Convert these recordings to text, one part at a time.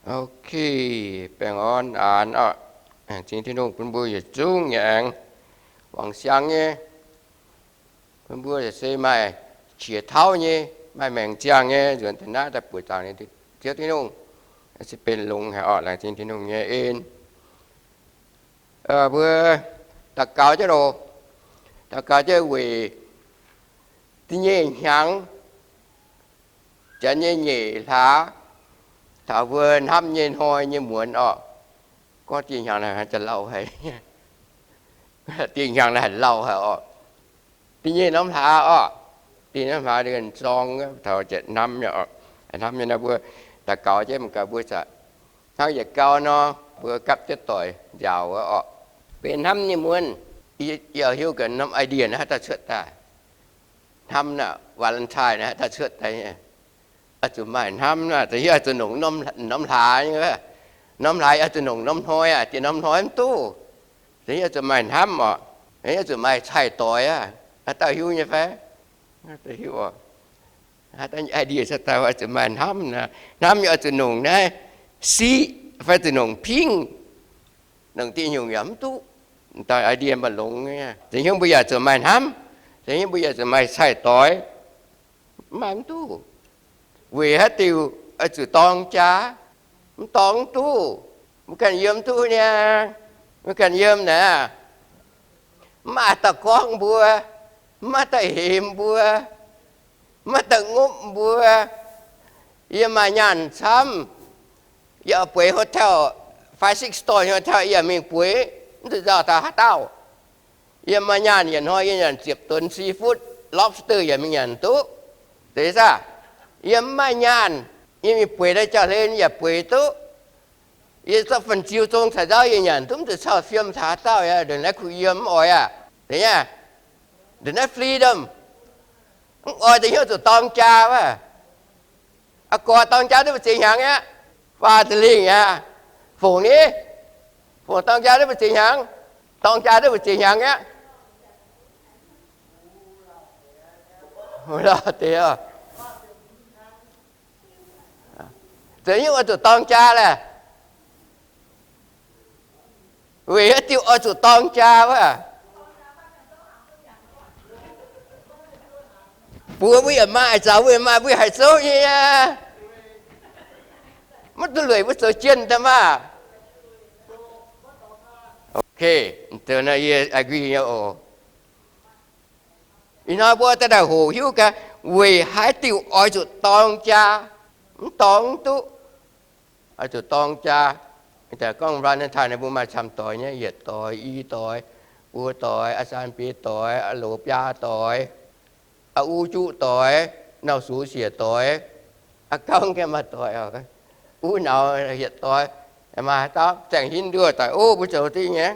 Ok, baengh orn aanx orqc. Laengz zingh Tin-Hungh bun mbuo yietc zungv nyei aengx wangc siang nyei, bun mbuo se maaih qiex tauv nyei, maaih maengc ziangh nyei nzuonx daaih naaiv daaih buoqc zaangc Ziouv Tin-Hungh, se benx longx haic orqc. Laengz zingh Tin-Hungh nyei en. Mbuo daux gaux jienv loh, daux gaux jienv weic da'nyeic hnyangx janx nyei nyeic hlaax, taux mbuo hnamv nyei hnoi nyei muonz orqc. Gorngv dieh hnyangx naaiv haaix lauh haic, dieh hnyangx naaiv haaix lauh haic orqc. Da'nyeic norm hlaax orqc, da'nyeic norm hlaax ninh zorng taux hnamv nyei, hnamv nyei nor mbuo daux gaux jienv mangc gaax mbuo hnangv yietc gau nor mbuo gapv jienv doic nziaauc orqc. Benx hnamv nyei muonz, yie oix hiuv gaax norm idea naaiv haaix dauh cuotv daaih. Hnamv naaiv, Valentine naaiv haaix dauh cuotv daaih nyei? Oix zuqc maaih hnamv naaiv, za'gengh oix zuqc nongc norm hlaax nyei. Norm hlaax oix zuqc nongc norm hnoi aqv, dieh norm hnoi mv duqv. Za'gengh oix zuqc maaih hnamv orqc, oix zuqc maaih caih doix aqv. Haaix dauh hiuv nyei fai? Haaix dauh hiuv? Haaix dauh idea cuotv daaih oix zuqc maaih hnamv naaiv? Hnamv nyei oix zuqc nongc naaiv siqv fai zuqc nongc pingv, nongc dieh nyungc yaac mv duqv. Dauh idea maaih longx nyei. Za'gengh mbuo yaac zuqc maaih hnamv, za'gengh mbuo yaac zuqc maaih caih doix. Mv maaih mv duqv. Weic haaix diuc oix zuqc dorng jaa? Mv dorng mv duqv. Mbuo ganh yiem mv duqv niaa. Mbuo ganh yiem naaiv, mv maaih dauh gorngv mbuo, mv maaih dauh hemx mbuo, mv maaih dauh ngopv mbuo. Yie maaih nyaanh camv, yie oix bueix hotel, five six star hotel yie yaac mingh bueix, mv zuqc nzauh taux haaix dauh. Yie maaih nyaanh yietc hnoi yie nyanc ziepc donx seafood, lobster yaac mingh nyanc duqv. Zeiz saah? Yie mv maaih nyaanh, yie mingh bueix naaiv jauv-hlen yaac bueix duqv. Yie zorqv fan-ziu zong caux nzauv yie nyanc duqv, mv zuqc cau fiem taux haaix dauh aqv. Ndongc naaiv kuh yiem mv oix aqv. Deix aqv, ndongc naaiv freedom. Mv oix deix hnyouv zuqc dorng jaa wuov. Aa, gorx dorng jaa duqv mbu'ziex hnyangx aqv? Faah za'lingh aqv. Fongc ni? Fongc dorng jaa duqv mbu'ziex hnyangx? Dorng jaa duqv mbu'ziex hnyangx aqv? Deix, za'gengh oix zuqc dorng jaa laeh. Weic haaix diuc oix zuqc dorng jaa wuov? Buoz mbuo yaac maaih, zaux mbuo yaac maaih, mbuo haih zouv nyei aqv. Maiv duqv lueic mbuo zoux jienh daaih maah. Ok, yie agree nyei oc. Ih hnoi mbuo daaih hoqc hiuv gaax, weic haaix diuc oix zuqc dorng jaa, mv dorng mv duqv. Oix zuqc dorng jaa. Gorngv Valentine mbuo maaih camv doic nyei, yietc doic, i doic, buo doic, aa saan biei doic, aa loz biaa doic, aa uv juqv doic, nauv sux siec doic, aa gauv gaengh maaih doic, uv nauz hietc doic, maaih haaix dauh zaengc hinv nduov daaih, o, mbuo zoux duqv nyei.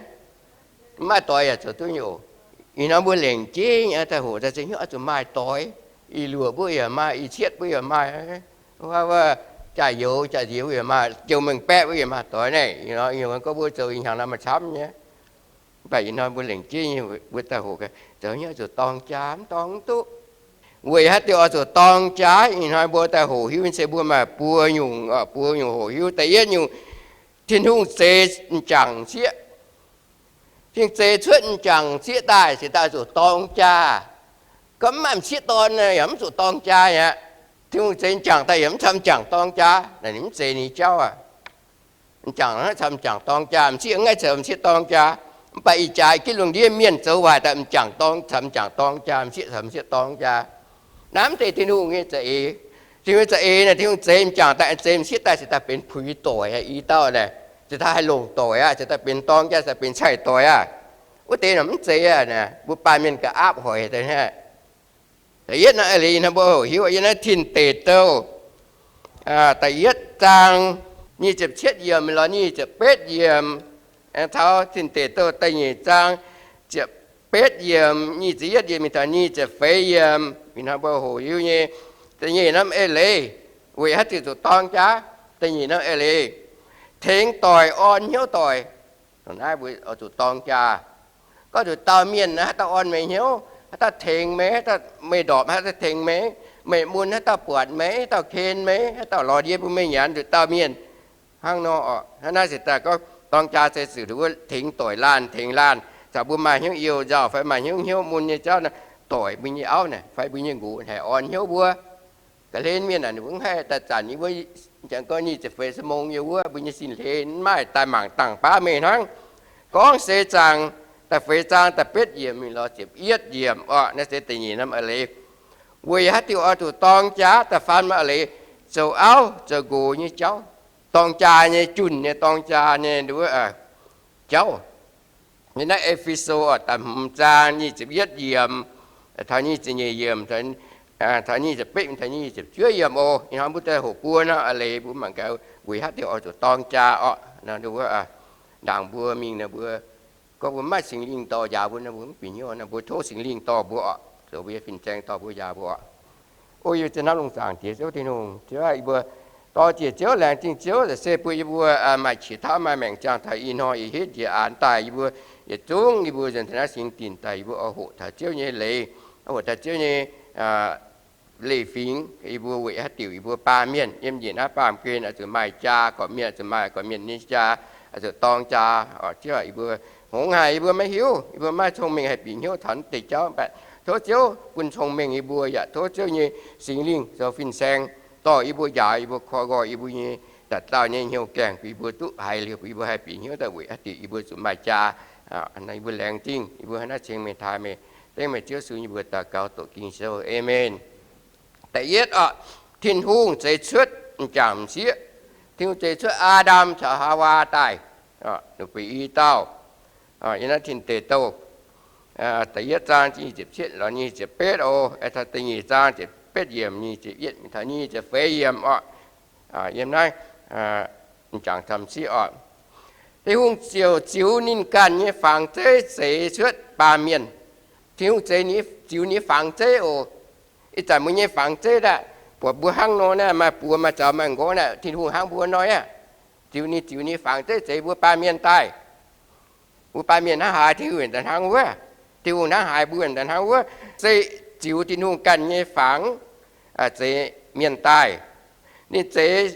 Mv maaih doic yaac zoux duqv nyei oc. Ih hnoi mbuo lengc jeiv nyei daaih hoqc daaih za'gengh oix zuqc maaih doic. Ih luoqc mbuo yaac maaih, ih cietv mbuo yaac maaih, wuov jaa-youz jaa-nziex mbuo yaac maaih, jouh mengh baeqv mbuo yaac maaih doic naaiv. Ih hnoi gorngv mbuo zoux ih hnyangx naaiv maaih camv nyei. Mv baac ih hnoi mbuo lengc jeiv nyei mbuo daaih hoqc gaax, zoux hnyouv zuqc dorng jaa, mv dorng mv duqv. Weic haaix diuc oix zuqc dorng jaa? Ih hnoi mbuo daaih hoqc hiuv se mbuo maaih buo nyungc, buo nyungc hoqc hiuv. Da'yietv nyungc, Tin-Hungh zeix m'jangc m'sieqv. Tin-Hungh zeix cuotv m'jangc m'sieqv daaih se daaih zuqc dorng jaa. Gorngv mv maaih m'sieqv dorn yaac mv zuqc dorng jaa aqv. Tin-Hungh zeix m'jangc daaih yaac mv caux m'jangc dorng jaa, naaic ninh mv zeix ninh jauv aqv. M'jangc caux m'jangc dorng jaa, m'sieqv ngaih caux m'sieqv dorng jaa. Mv baac ih jaax ginv lungh ndiev mienh zoux waaic daaih m'jangc dorng caux m'jangc dorng jaa, m'sieqv caux m'sieqv dorng jaa. Naaiv mv zeiz Tin-Hungh nyei za'eix. Tin-Hungh za'eix naaic, Tin-Hungh zeix m'jangc daaih, zeix m'sieqv daaih se daaih benx puix doic aqv, i dauh naaic, se daaih haih longc doic aqv, se daaih benx dorng jaa, se daaih benx caih doic aqv. Wuov deix naaic mv zeiz aqv, mbuo baamh mienh ga'aapv hoic deix hnangv. Da'yietv naaiv eix leiz ih hnoi mbuo hoqc hiuv yiem naaiv Tin Deic Douh da'yietv zaang nyic ziepc cietv yiemc lorz nyic ziepc betv yiemc, aengx taux Tin Deic Douh da'nyeic zaang ziepc betv yiemc, nyic ziepc yietv yiemc mingh taux nyic ziepc feix yiemc. Ih hnoi mbuo hoqc hiuv nyei da'nyeic norm eix leiz, weic haaix diuc zuqc dorng jaa? Da'nyeic norm eix leiz, tengx doic orn hnyouv doic. Naaiv mbuo oix zuqc dorng jaa. Gorngv nduqc dauh mienh haaix dauh orn meih hnyouv, haaix dauh tengx meih, haaix dauh meih ndorpc, haaix dauh tengx meih, meih mun haaix dauh buatc meih, haaix dauh ken meih, haaix dauh lorz ndie bun meih nyanc, nduqc dauh mienh Hnangv nor oc, hnangv naaiv se daaih gorngv dorng jaa se zuqc wuov tengx doic laanh, tengx laanh, caux mbuo maaih hnyouv you nzauh fai maaih hnyouv hnyouv mun nyei jauv naaiv, doic mbuo nyei auv naaic fai mbuo nyei nqox haiz orn hnyouv mbuo. Ga'hlen mienh naaic ninh mbuo mv haih daaih zanc yie mbuo, janx gorngv nyic ziepc feix ชั่วโมง yie wuov, mbuo nyei sin hlen mv maaih, daaih mangc dangh baav meih hnangv. Gorngv seix zaangc da'feix zaang da'betv yiemc mingh lorz ziepc yietv yiemc orqc, naaiv se da'nyeic norm a'leiz. Weic haaix diuc oix zuqc dorng jaa da'faam norm a'leiz, zoux auv zoux nqox nyei jauv. Dorng jaa nyei junh nyei, dorng jaa nyei wuov jauv. Naaiv E^fe^so da'hmz zaang nyic ziepc yietv yiemc taux nyic ziepc nyeic yiemc, taux nyic ziepc betv taux nyic ziepc juov yiemc oc. Ih hnoi mbuo daaih hoqc buo norm a'leiz mbuo mangc gaax weic haaix diuc oix zuqc dorng jaa orqc. Ndaangc mbuo mingh nor mbuo gorngv mbuo maiv maaih Singx Lingh dorh njaaux mbuo nor mbuo mv bieqc hnyouv nor mbuo tov Singx Lingh dorh mbuo oc, zoux mbuo nyei fin-saeng dorh mbuo njaaux mbuo oc. O yie zien hnamv lungh zaangc Diex Ziouv Tin-Hungh, Ziouv aac, yie mbuo dorh njiec Ziouv, laengz zingh Ziouv, se bun yie mbuo maaih qiex tauv maaih maengc ziangh taux ih hnoi yie hitv njiec aanx daaih, yie mbuo yietc zungv yie mbuo nzuonx taux naaiv singx dinc daaih, yie mbuo oix hoqc taux Ziouv nyei leiz, oix hoqc taux Ziouv nyei leiz-fingx. Yie mbuo weic haaix diuc yie mbuo baamh mienh yiem njiec naaiv baamh gen oix zuqc maaih jaa, gorqv-mienh oix zuqc maaih gorqv-mienh nyei jaa, oix zuqc dorng jaa. Ziouv aac, yie mbuo hngongx haic, yie mbuo maiv hiuv, yie mbuo maiv cong-mengh haih bieqc hnyouv taux naaiv deix jauv, mv baac tov Ziouv bun cong-mengh yie mbuo, yaac tov Ziouv nyei Singx Lingh zoux fin-saeng dorh yie mbuo njaaux, yie mbuo korv nqoi yie mbuo nyei daaih dauh nyei hnyouv gaengh, bun yie mbuo duqv haiz liuz, bun yie mbuo haih bieqc hnyouv daaih weic haaix diuc yie mbuo zuqc maaih jaa. Yie mbuo laengz zingh, yie mbuo hnangv naaiv ceng meih taaih meih, dengv meih Ziouv Yesu nyei mbuox daux gaux doqc Ging-Sou. Aamen. Da'yietv oc, Tin-Hungh zeix cuotv m'jangc m'sieqv. Tin-Hungh zeix cuotv Aa^ndam caux Haawaa daaih, ninh bun i dauh. Yiem naaiv Tin Deic Douh da'yietv zaang nyic ziepc cietv lorz nyic ziepc betv oc, taux da'nyeic zaang ziepc betv yiemc, nyic ziepc yietv taux nyic ziepc feix yiemc oc. Yiem naaiv m'jangc caux m'sieqv oc, Tin-Hungh ziouc ziux ninh ganh nyei fangx zeiv zeix cuotv baamh mienh. Tin-Hungh zeix, ziux ninh nyei fangx zeiv oc. Ih zanc mbuo nyei fangx zeiv aeqv, buatc mbuo hnangv nor naaiv, maaih buoz maaih zaux maaih nqorngv naaiv, Tin-Hungh hnangv mbuo nor aqv. Ziux ninh, ziux ninh fangx zeiv zeix mbuo baamh mienh daaih. Mbuo baamh mienh hnangv haaix, Tin-Hungh daaih hnangv wuov. Tin-Hungh hnangv haaix, mbuo daaih hnangv wuov. Se ziux Tin-Hungh ganh nyei fangx zeix mienh daaih. Ninh zeix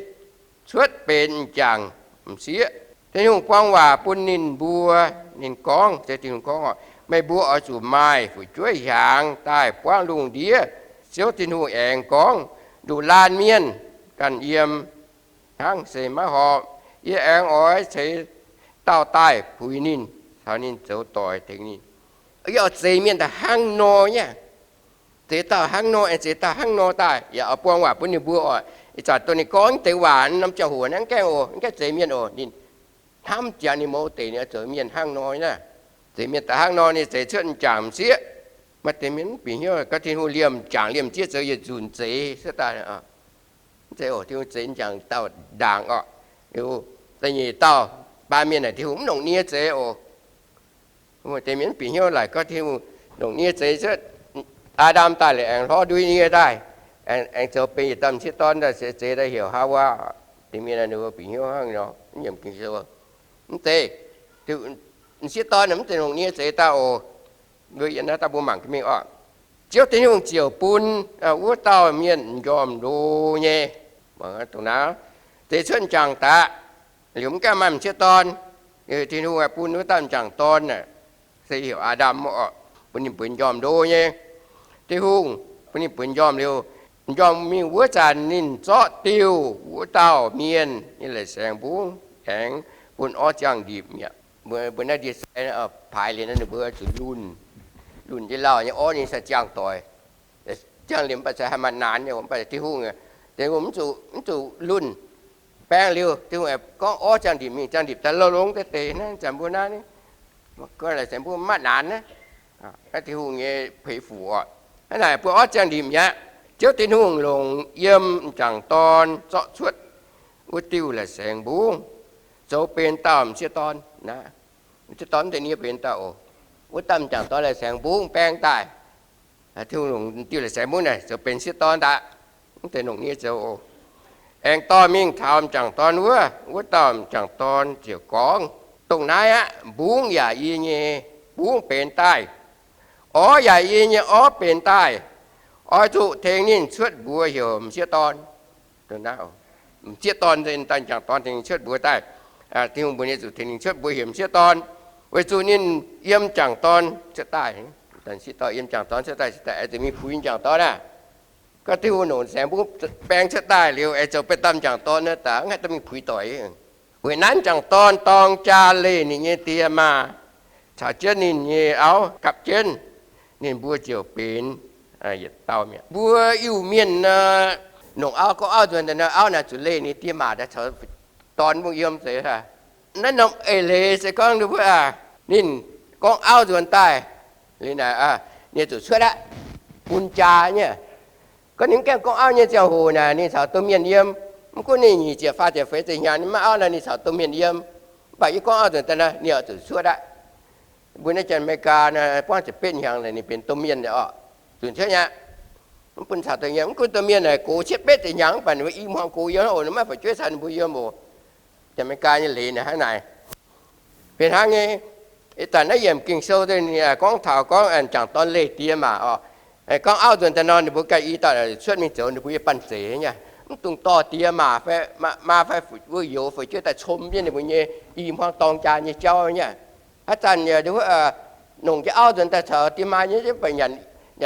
cuotv benx m'jangc m'sieqv. Tin-Hungh buang waac bun ninh mbuo. Ninh gorngv, se Tin-Hungh gorngv, Meih mbuo oix zuqc maaih fu'jueiv hiaangx daaih buangv lungh ndiev. Ziouv Tin-Hungh aengx gorngv, Nduqc laanh mienh ganh yiem hnangv se maiv horpc. Yie aengx oix ceix dauh daaih puix ninh, caux ninh zoux doic tengx ninh. Yie oix zeix mienh daaih hnangv nor nyei. Zeix dauh hnangv nor, aengx zeix dauh hnangv nor daaih, yaac oix buang waac bun ninh mbuo oc. Ih zanc dongh ninh gorngv deix waac norm ziangh hoc naaiv mv gaengh oc, mv gaengh zeix mienh oc. Ninh hnamv jangx ninh mouz deic ninh oix zoux mienh hnangv nor nyei. Zeix mienh daaih hnangv nor, ninh zeix cuotv m'jangc m'sieqv. Maaih deix mienh mv bieqc hnyouv gorngv Tin-Hungh liemh m'jangc liemh m'sieqv zoux yietc nzunc zeix cuotv daaih. Mv zeiz oc, Tin-Hungh zeix m'jangc dauh ndaangc oc. Liuz da'nyeic dauh baamh mienh naaic Tin-Hungh mv longc nie zeix oc. Deix mienh mv bieqc hnyouv laaic gorngv Tin-Hungh longc nie zeix cuotv Aa^ndam daaih liuz aengx hlorv ndui nie daaih, aengx zoux benx yietc dauh m'sieqv dorn daaih, se zeix daaih heuc Haawaa. Deix mienh ninh mbuo bieqc hnyouv hnangv nor, mv nyiemc Ging-Sou. Mv zeiz, m'sieqv dorn mv zeiz longc nie zeix daaih oc. Mbuo yiem naaiv daaih mbuo mangc gaax mingh oc. Ziouv Tin-Hungh ziouc bun wuov dauh mienh m'njormh ndo nyei, dongh naaiv, zeix cuotv m'jangc daaih. Liuz mv gaengh maaih m'sieqv dorn. Tin-Hungh bun wuov dauh m'jangc dorn aeqv, se heuc Aa^ndam oc, bun ninh bueix m'njormh ndo nyei. Tin-Hungh bun ninh bueix m'njormh liuz, m'njormh mingh wuov zanc ninh zorqv diuh wuov dauh mienh nyei la'maah saeng mbungv aengx bun orv ziangh ndipc mi'aqv. Mbuo naaiv ndie-sai paaix liuz ninh mbuo zuqc lunh, lunh jienv lauh nyei orv nyei sai ziangh doic. Ziangh liuz mv baac se haih maaih naanx nyei, mv baac Tin-Hungh, Tin-Hungh mv zuqc lunh. Baeng liuz Tin-Hungh gorngv orv ziangh ndipc mingh, ziangh ndipc daaih longx deix deix naaiv, zanc mbuo naaiv, la'maah saeng mbungv maiv naanx naaiv. Tin-Hungh nyei peix fuc oc. Hnangv naaic bun orv ziangh ndipc mi'aqv. Ziouv Tin-Hungh longc yiem m'jangc dorn zorqv cuotv wuov diuh la'maah saeng mbungv zoux benx dauh m'sieqv dorn. M'sieqv dorn mv deix nie benx dauh oc. Wuov dauh m'jangc dorn la'maah saeng mbungv baeng daaih, Tin-Hungh longc diuh la'maah saeng mbungv naaic zoux benx m'sieqv dorn daaih, mv deix longc nie zoux oc. Aengx dorh mingh taux m'jangc dorn wuov, wuov dauh m'jangc dorn ziouc gorngv, Dongh naaiv aqv, mbungv yaac yie nyei mbungv benx daaih, orv yaac yie nyei orv benx daaih. Oix zuqc tengx ninh cuotv mbuox heuc m'sieqv dorn. Dongh naaiv, m'sieqv dorn, daaih m'jangc dorn tengx ninh cuotv mbuox daaih. Tin-Hungh mbuox ninh zuqc tengx ninh cuotv mbuox heuc m'sieqv dorn, weic zuqc ninh yiem m'jangc dorn cuotv daaih. M'sieqv dorn yiem m'jangc dorn cuotv daaih, cuotv daaih aengx zuqc mingh puix m'jangc dorn aqv. Gorngv Tin-Hungh longc saeng-mbuo baeng cuotv daaih liuz, aengx zoux baeqc daaih m'jangc dorn daaih, mv haih duqv mingh puix doic. Weic naaiv m'jangc dorn dorng jaa leih ninh nyei die maa, caux jienv ninh nyei auv gapv jienv, ninh mbuo ziouc benx yietc dauh mi'aqv. Mbuo Iu-Mienh nor, longc auv, gorngv auv nzuonx daaih nor, auv naaic zuqc leih ninh die maa daaih caux dorn mbuo yiem zeiz. Naaiv norm eix leiz se gorngv ninh mbuo, ninh gorngv auv nzuonx daaih, liuz naaic, ninh zuqc cuotv aqv, bun jaa nyei. Gorngv ninh mv gaengh gorngv auv nyei ziangh hoc naaic, ninh caux domh mienh yiem. Mv gunv ninh nyic ziepc, faah ziepc, feix ziepc hnyangx ninh maiv auv nor, ninh caux domh mienh yiem. Mv baac yie gorngv auv nzuonx daaih nor, ninh oix zuqc cuotv aqv. Mbuo naaiv Janx-Meigaa buangv ziepc betv hnyangx naaic ninh benx domh mienh orqc, zuqc cuotv aqv. Mv bun caux domh mienh, mv gunv domh mienh naaic gox cietv betv ziepc hnyangx, mv baac ninh mbuo i hmuangx gox yiem oc, ninh maiv fu'jueiv caux ninh mbuo yiem oc. Janx-Meigaa nyei leiz naaic hnangv naaic. Fih hnangv nyei, ih zanc naaiv yiemc Ging-Sou gorngv taux gorngv m'jangc dorn leih die maa orqc. Gorngv auv nzuonx daaih nor, ninh mbuo ganh i dauh cuotv mingh zoux ninh mbuo nyei banh zeic nyei. Mv dungx dorh die maa fai maa fai mbuo youz fu'jueiv daaih com jienv ninh mbuo nyei i hmuangx dorng jaa nyei jauv nyei. Haaix zanc longc jienv auv nzuonx daaih caux die maa nyei, mv baac nyanc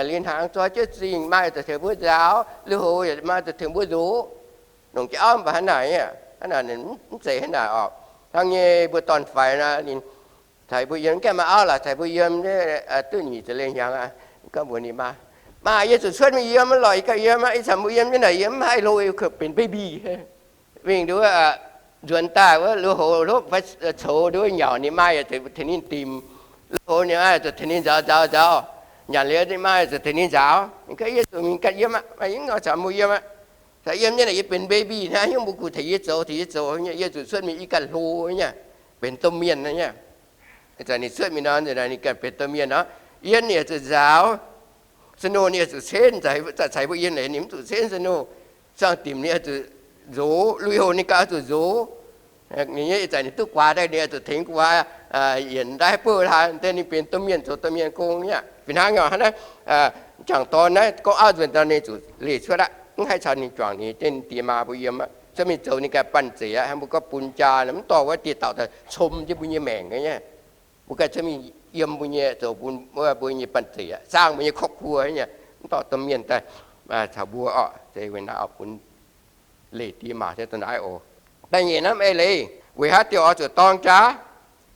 liuz hnaangx zoi jienv zingh, maa yaac zuqc tengx mbuo nzaaux, lui-houx yaac maa zuqc tengx mbuo nzox. Longc jienv auv mv baac hnangv naaic, hnangv naaic mv zeiz hnangv naaic orqc. Hnangv nyei mbuo dorn-faix nor, ninh caux mbuo yiem, gaengh maaih auv laaix caux mbuo yiem, duqv nyic ziepc leih hnyangx aqv, gorngv mbuox ninh maa, maa, yie zuqc cuotv mingh yiem lorqc, yie ganh yiem aqv, ih zanc mbuo yiem jienv naaic yie mv haih hlo, yie kouv benx baby. Mingh nduov, nzuonx daaih wuov lui-houx hlopv fai coux nduov nyauc, ninh maa yaac zuqc tengx ninh dimc. Lui-houx ninh maa yaac zuqc tengx ninh nzaaux nzaaux nzaaux. Nyanc liuz ninh maa yaac zuqc tengx ninh nzaaux. Ninh gorngv, yie zuqc mingh ganh yiem aqv, maiv yie mv oix caux mbuo yiem aqv. Caux yiem jienv naaic yie benx baby hnangv, hnyouv mbuo gux tengx yie zoux, tengx yie zoux, yie zuqc cuotv mingh yie ganh hlo nyei, benx domh mienh nyei. Ninh cuotv mingh nor, ninh ganh benx domh mienh nor, yiem yaac zuqc nzaaux. Snow ninh yaac zuqc cenv, caux mbuo yiem naaic ninh mv zuqc cenv snow. Suang dimc ninh yaac zuqc nzox, lui-houx ninh ganh oix zuqc nzox. Ninh nyei ih zanc ninh duqv guaax daaih, ninh oix zuqc tengx guaax yienc ndaaiv bouh hlaax, deix ninh benx domh mienh zoux domh mienh gong nyei aqv. Fih hnangv nor hnangv naaiv, m'jangc dorn naaiv gorngv auv nzuonx daaih ninh zuqc leih cuotv aqv, mv haih caux ninh juangc ninh die maa mbuo yiem aqv. Cuotv mingh zoux ninh ganh banh zeic aqv. Hnangv mbuo gorngv bun jaa, mv dorh wuov dieh dauh daaih com jienv mbuo nyei maengc nyei. Mbuo ganh cuotv mingh yiem mbuo nyei, zoux bun mbuo nyei banh zeic aqv, zaangh mbuo nyei ครอบครัว nyei, mv dorh domh mienh daaih caux mbuo orqc. Weic naaiv oix bun leih die maa se da'naaiv oc. Da'nyeic norm eix leiz, weic haaix diuc oix zuqc dorng jaax,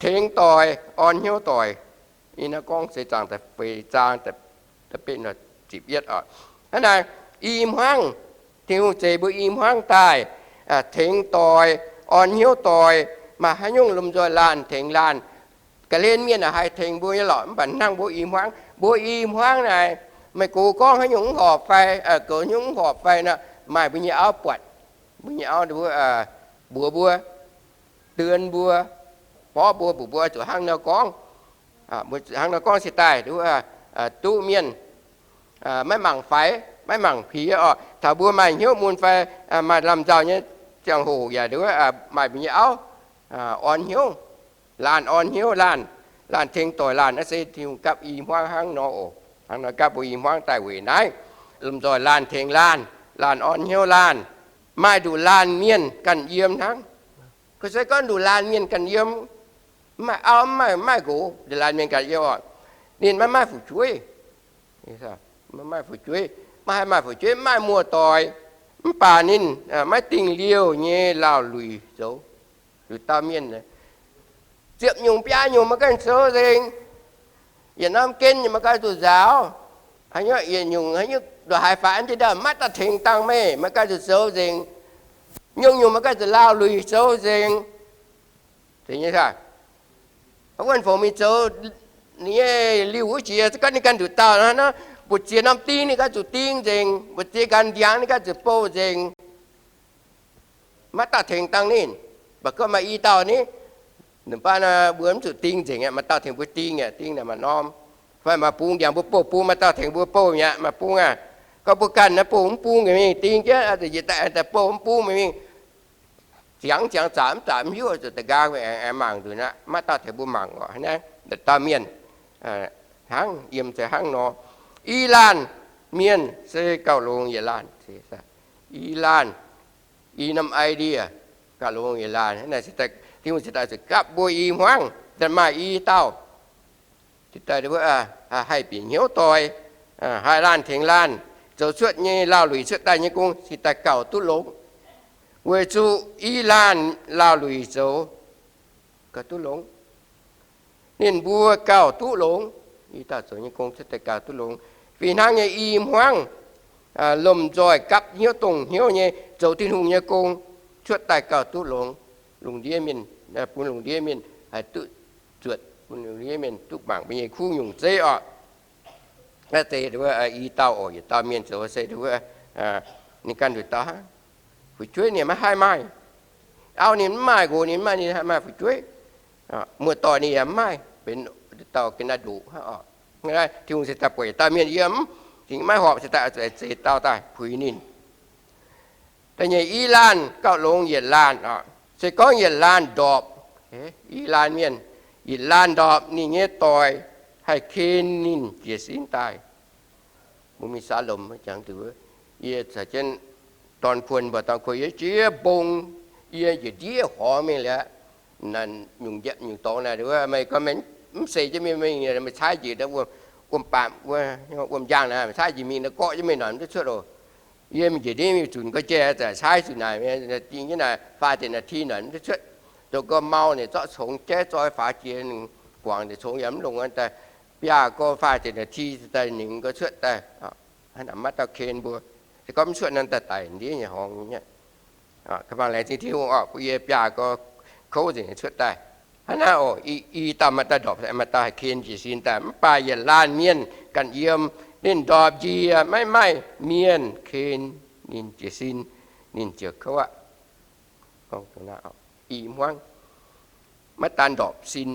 tengx doic, orn hnyouv doic? Ih naaiv gorngv seix zaangc da'feix zaang da'betv ziepc yietv oc. Hnangv naaic, i hmuangv, Tin-Hungh zeix mbuo i hmuangv daaih, tengx doic, orn hnyouv doic, maaih haaix nyungc lomh nzoih laanh tengx laanh. Ga'hlen mienh aeqv, haih tengx mbuo nyei lorqc, mv baac hnangv mbuo i hmuangv, mbuo i hmuangv naaic, meih gox gorngv haaix nyungc mv horpc fai, goux haaix nyungc mv horpc fai nor, maaih mbuo nyei auv buatc, mbuo nyei auv mbuox mbuo, duon mbuo, borqv mbuo, mbuox mbuo zuqc hnangv nor gorngv. Hnangv nor gorngv se daaih duqv mienh maiv mangc faix, maiv mangc piex orqc. Taux mbuo maaih hnyouv mun fai maaih lamh nzauh nyei ziangh hoc yaac maaih mbuo nyei auv orn hnyouv, laanh orn hnyouv laanh, laanh tengx doic laanh. Naaiv se Tin-Hungh gapv i hmuangv hnangv nor oc. Hnangv nor gapv mbuo i hmuangv daaih weic naaiv, lomh nzoih laanh tengx laanh, laanh orn hnyouv laanh. Maaih nduqc laanh mienh ganh yiem hnangv. Ga'sie gorngv nduqc laanh mienh ganh yiem, mv maaih auv, mv maaih, mv maaih nqox, nduqc laanh mienh ganh yiem oc. Ninh maiv maaih fu'jueiv, maiv maaih fu'jueiv, maiv haih maaih fu'jueiv, maiv maaih muoz-doic. Mv baac ninh maiv dingh liouh nyei laauh luic zoux. Nduqc dauh mienh ziepc nyungc biaa nyungc maiv gaengh zoux nzengc. Yietc norm gen maiv gaengh zuqc nzaaux. Haaix nyungc yietc nyungc haaix nyungc ndongc haaix faaux jienv ndau maiv dauh tengx dangh meih, maiv gaengh zuqc zoux nzengc. Nyungc-nyungc maiv gaengh zuqc laauh luic zoux nzengc. Wuov wuonh fongc mingh zoux ninh nyei liuh wuov jiex, se gorngv ninh ganh nduqc dauh nor, mbu'ziex norm ding ninh ganh zuqc ding nzengc, mbu'ziex ganh ndiangx ninh ganh zuqc bouh nzengc. Maiv dauh tengx dangh ninh. Mv baac gorngv maaih i dauh ni, mbuo mv zuqc ding nzengc aqv, maaih dauh tengx mbuo ding aqv, ding naaic maaih norm. Fai maaih bung ndiangx mbuo bouh bung, maaih dauh tengx mbuo bouh mi'aqv, maaih bung aqv. Gorngv mbuo ganh naaiv bouh mv bung mingh ding jienv, yietc daaih daaih bouh mv bung mingh, ziangx ziangx zaqc mv zaqc mv hiuv, zuqc da'nqaang aengx mangc nzunc aqv, maiv dauh tengx mbuo mangc orqc. Naaiv dauh mienh hnangv yiem se hnangv nor. I laanh mienh se gauh longx yietc laanh. I laanh I norm idea, gauh longx yietc laanh. Tin-Hungh ziouc daaih zuqc gapv mbuo i hmuangv, daaih maaih i dauh, daaih haih bieqc hnyouv doix, haih laanh tengx laanh, zoux cuotv nyei laauh luic cuotv daaih nyei gong se daaih gauh duqv longx. Weic zuqc i laanh laauh luic zoux gauh duqv longx. Ninh mbuo gauh duqv longx. I dauh zoux nyei gong cuotv daaih gauh duqv longx. Fih hnangv nyei i hmuangv lomh nzoih gapv hnyouv dongh hnyouv nyei zoux Tin-Hungh nyei gong cuotv daaih gauh duqv longx. Lungh ndiev mienh, bun lungh ndiev mienh haih duqv zuotc, bun lungh ndiev mienh duqv mangc mbuo nyei kuv nyungc zeiv orqc. Naaiv se i dauh oc, yietc dauh mienh zoux se ninh ganh nduqc dauh hnangv. Fu'jueiv ninh maiv haih maaih. Auv ninh mv maaih, nqox ninh mv maaih, ninh haih maaih fu'jueiv? Muoz-doic ninh yaac mv maaih, benx dauh ga'naaiv-ndoqc hnangv oc. Tin-Hungh se daaih buatc yietc dauh mienh yiem, cingx maiv horpc se daaih zuqc zeix dauh daaih puix ninh. Da'nyeic i laanh gauh longx yietc laanh oc. Se gorngv yietc laanh ndorpc, i laanh mienh, yietc laanh ndorpc, ninh nyei doic haih ken ninh jiez sin daaih. Mbuo mingh Saalom jangx, yie caux jienv dorn kuon mbuo dorn kuon, yie jiex mbong, yie njiec ndiev horngz mingh liuz, nyungc njiepv nyungc dorngx naaic, meih gorngv meih mv seix jienv mingh, meih caaiv njiec wuom-baamh, wuom-njang naaic, caaiv njiec mingh naaic gorqv jienv meih nonc mv duqv cuotv oc. Yie mingh njiec ndiev mingh zunc gorngv jai, zaqc caaiv zuqc naaic, ding jienv naaic faah ziepc นาที nonc mv duqv cuotv. Zoux gau mau ninh zorqv congx jaiv zoi faaux jiex, guangc nzengc congx yaac mv longc daaih. Biaav gau faah ziepc นาที daaih ningx gau cuotv daaih. Hnangv naaic maiv dauh ken mbuo. Se gorngv mv cuotv naaiv daaih daic ndiev nyei horngz nyei. Ka bangc laengz zingh Tin-Hungh oc, bun yie biaav gau kouv nzengc cuotv daaih. Hnangv naaiv oc, i dauh maaih dauh ndorpc, maaih dauh haih ken jiez sin daaih. Mv baac yietc laanh mienh ganh yiem, ninh ndorpc njiec maiv maaih mienh ken ninh jiez sin, ninh ziouc kouv aqv. I hmuangv maiv daan ndorpc sin,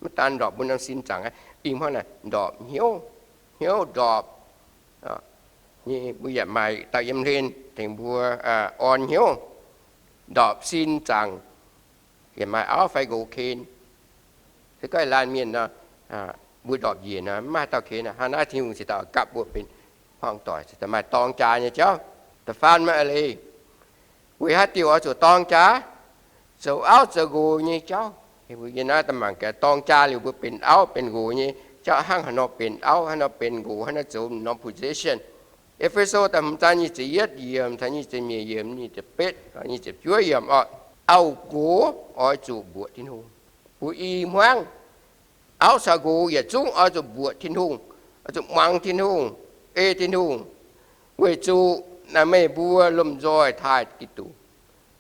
maiv daan ndorpc mbuo norm sin zaangc aqv. I hmuangv naaic ndorpc hnyouv, hnyouv ndorpc nyei. Mbuo yaac maaih dauh yiem hlen tengx mbuo orn hnyouv. Ndorpc sin zaangc yaac maaih auv fai nqox ken. Se gorngv laanh mienh nor, mbuo ndorpc njiec nor maiv maaih dauh ken. Hnangv naaiv Tin-Hungh cingx daaih gapv mbuo benx hmuangv doic, cingx daaih maaih dorng jaax nyei jauv. Da'faam maaih eix leiz, weic haaix diuc oix zuqc dorng jaax? Zoux auv zoux nqox nyei jauv. Yie naaiv daaih mangc gaax dorng jaax liuz mbuo benx auv benx nqox nyei jauv hnangv haaix nor benx auv, haaix nor benx nqox, haaix nor zoux norm position. E^fe^so da'hmz zaang nyic ziepc yietv yiemc taux nyic ziepc nyeic yiemc, nyic ziepc betv, nyic ziepc juov yiemc oc. Auv-nqox oix zuqc mbuoqc Tin-Hungh. Mbuo i hmuangv, auv caux nqox yietc zungv oix zuqc mbuoqc Tin-Hungh, oix zuqc muangx Tin-Hungh, ei Tin-Hungh, weic zuqc naaiv meih mbuo lomh nzoih taaih Giduc.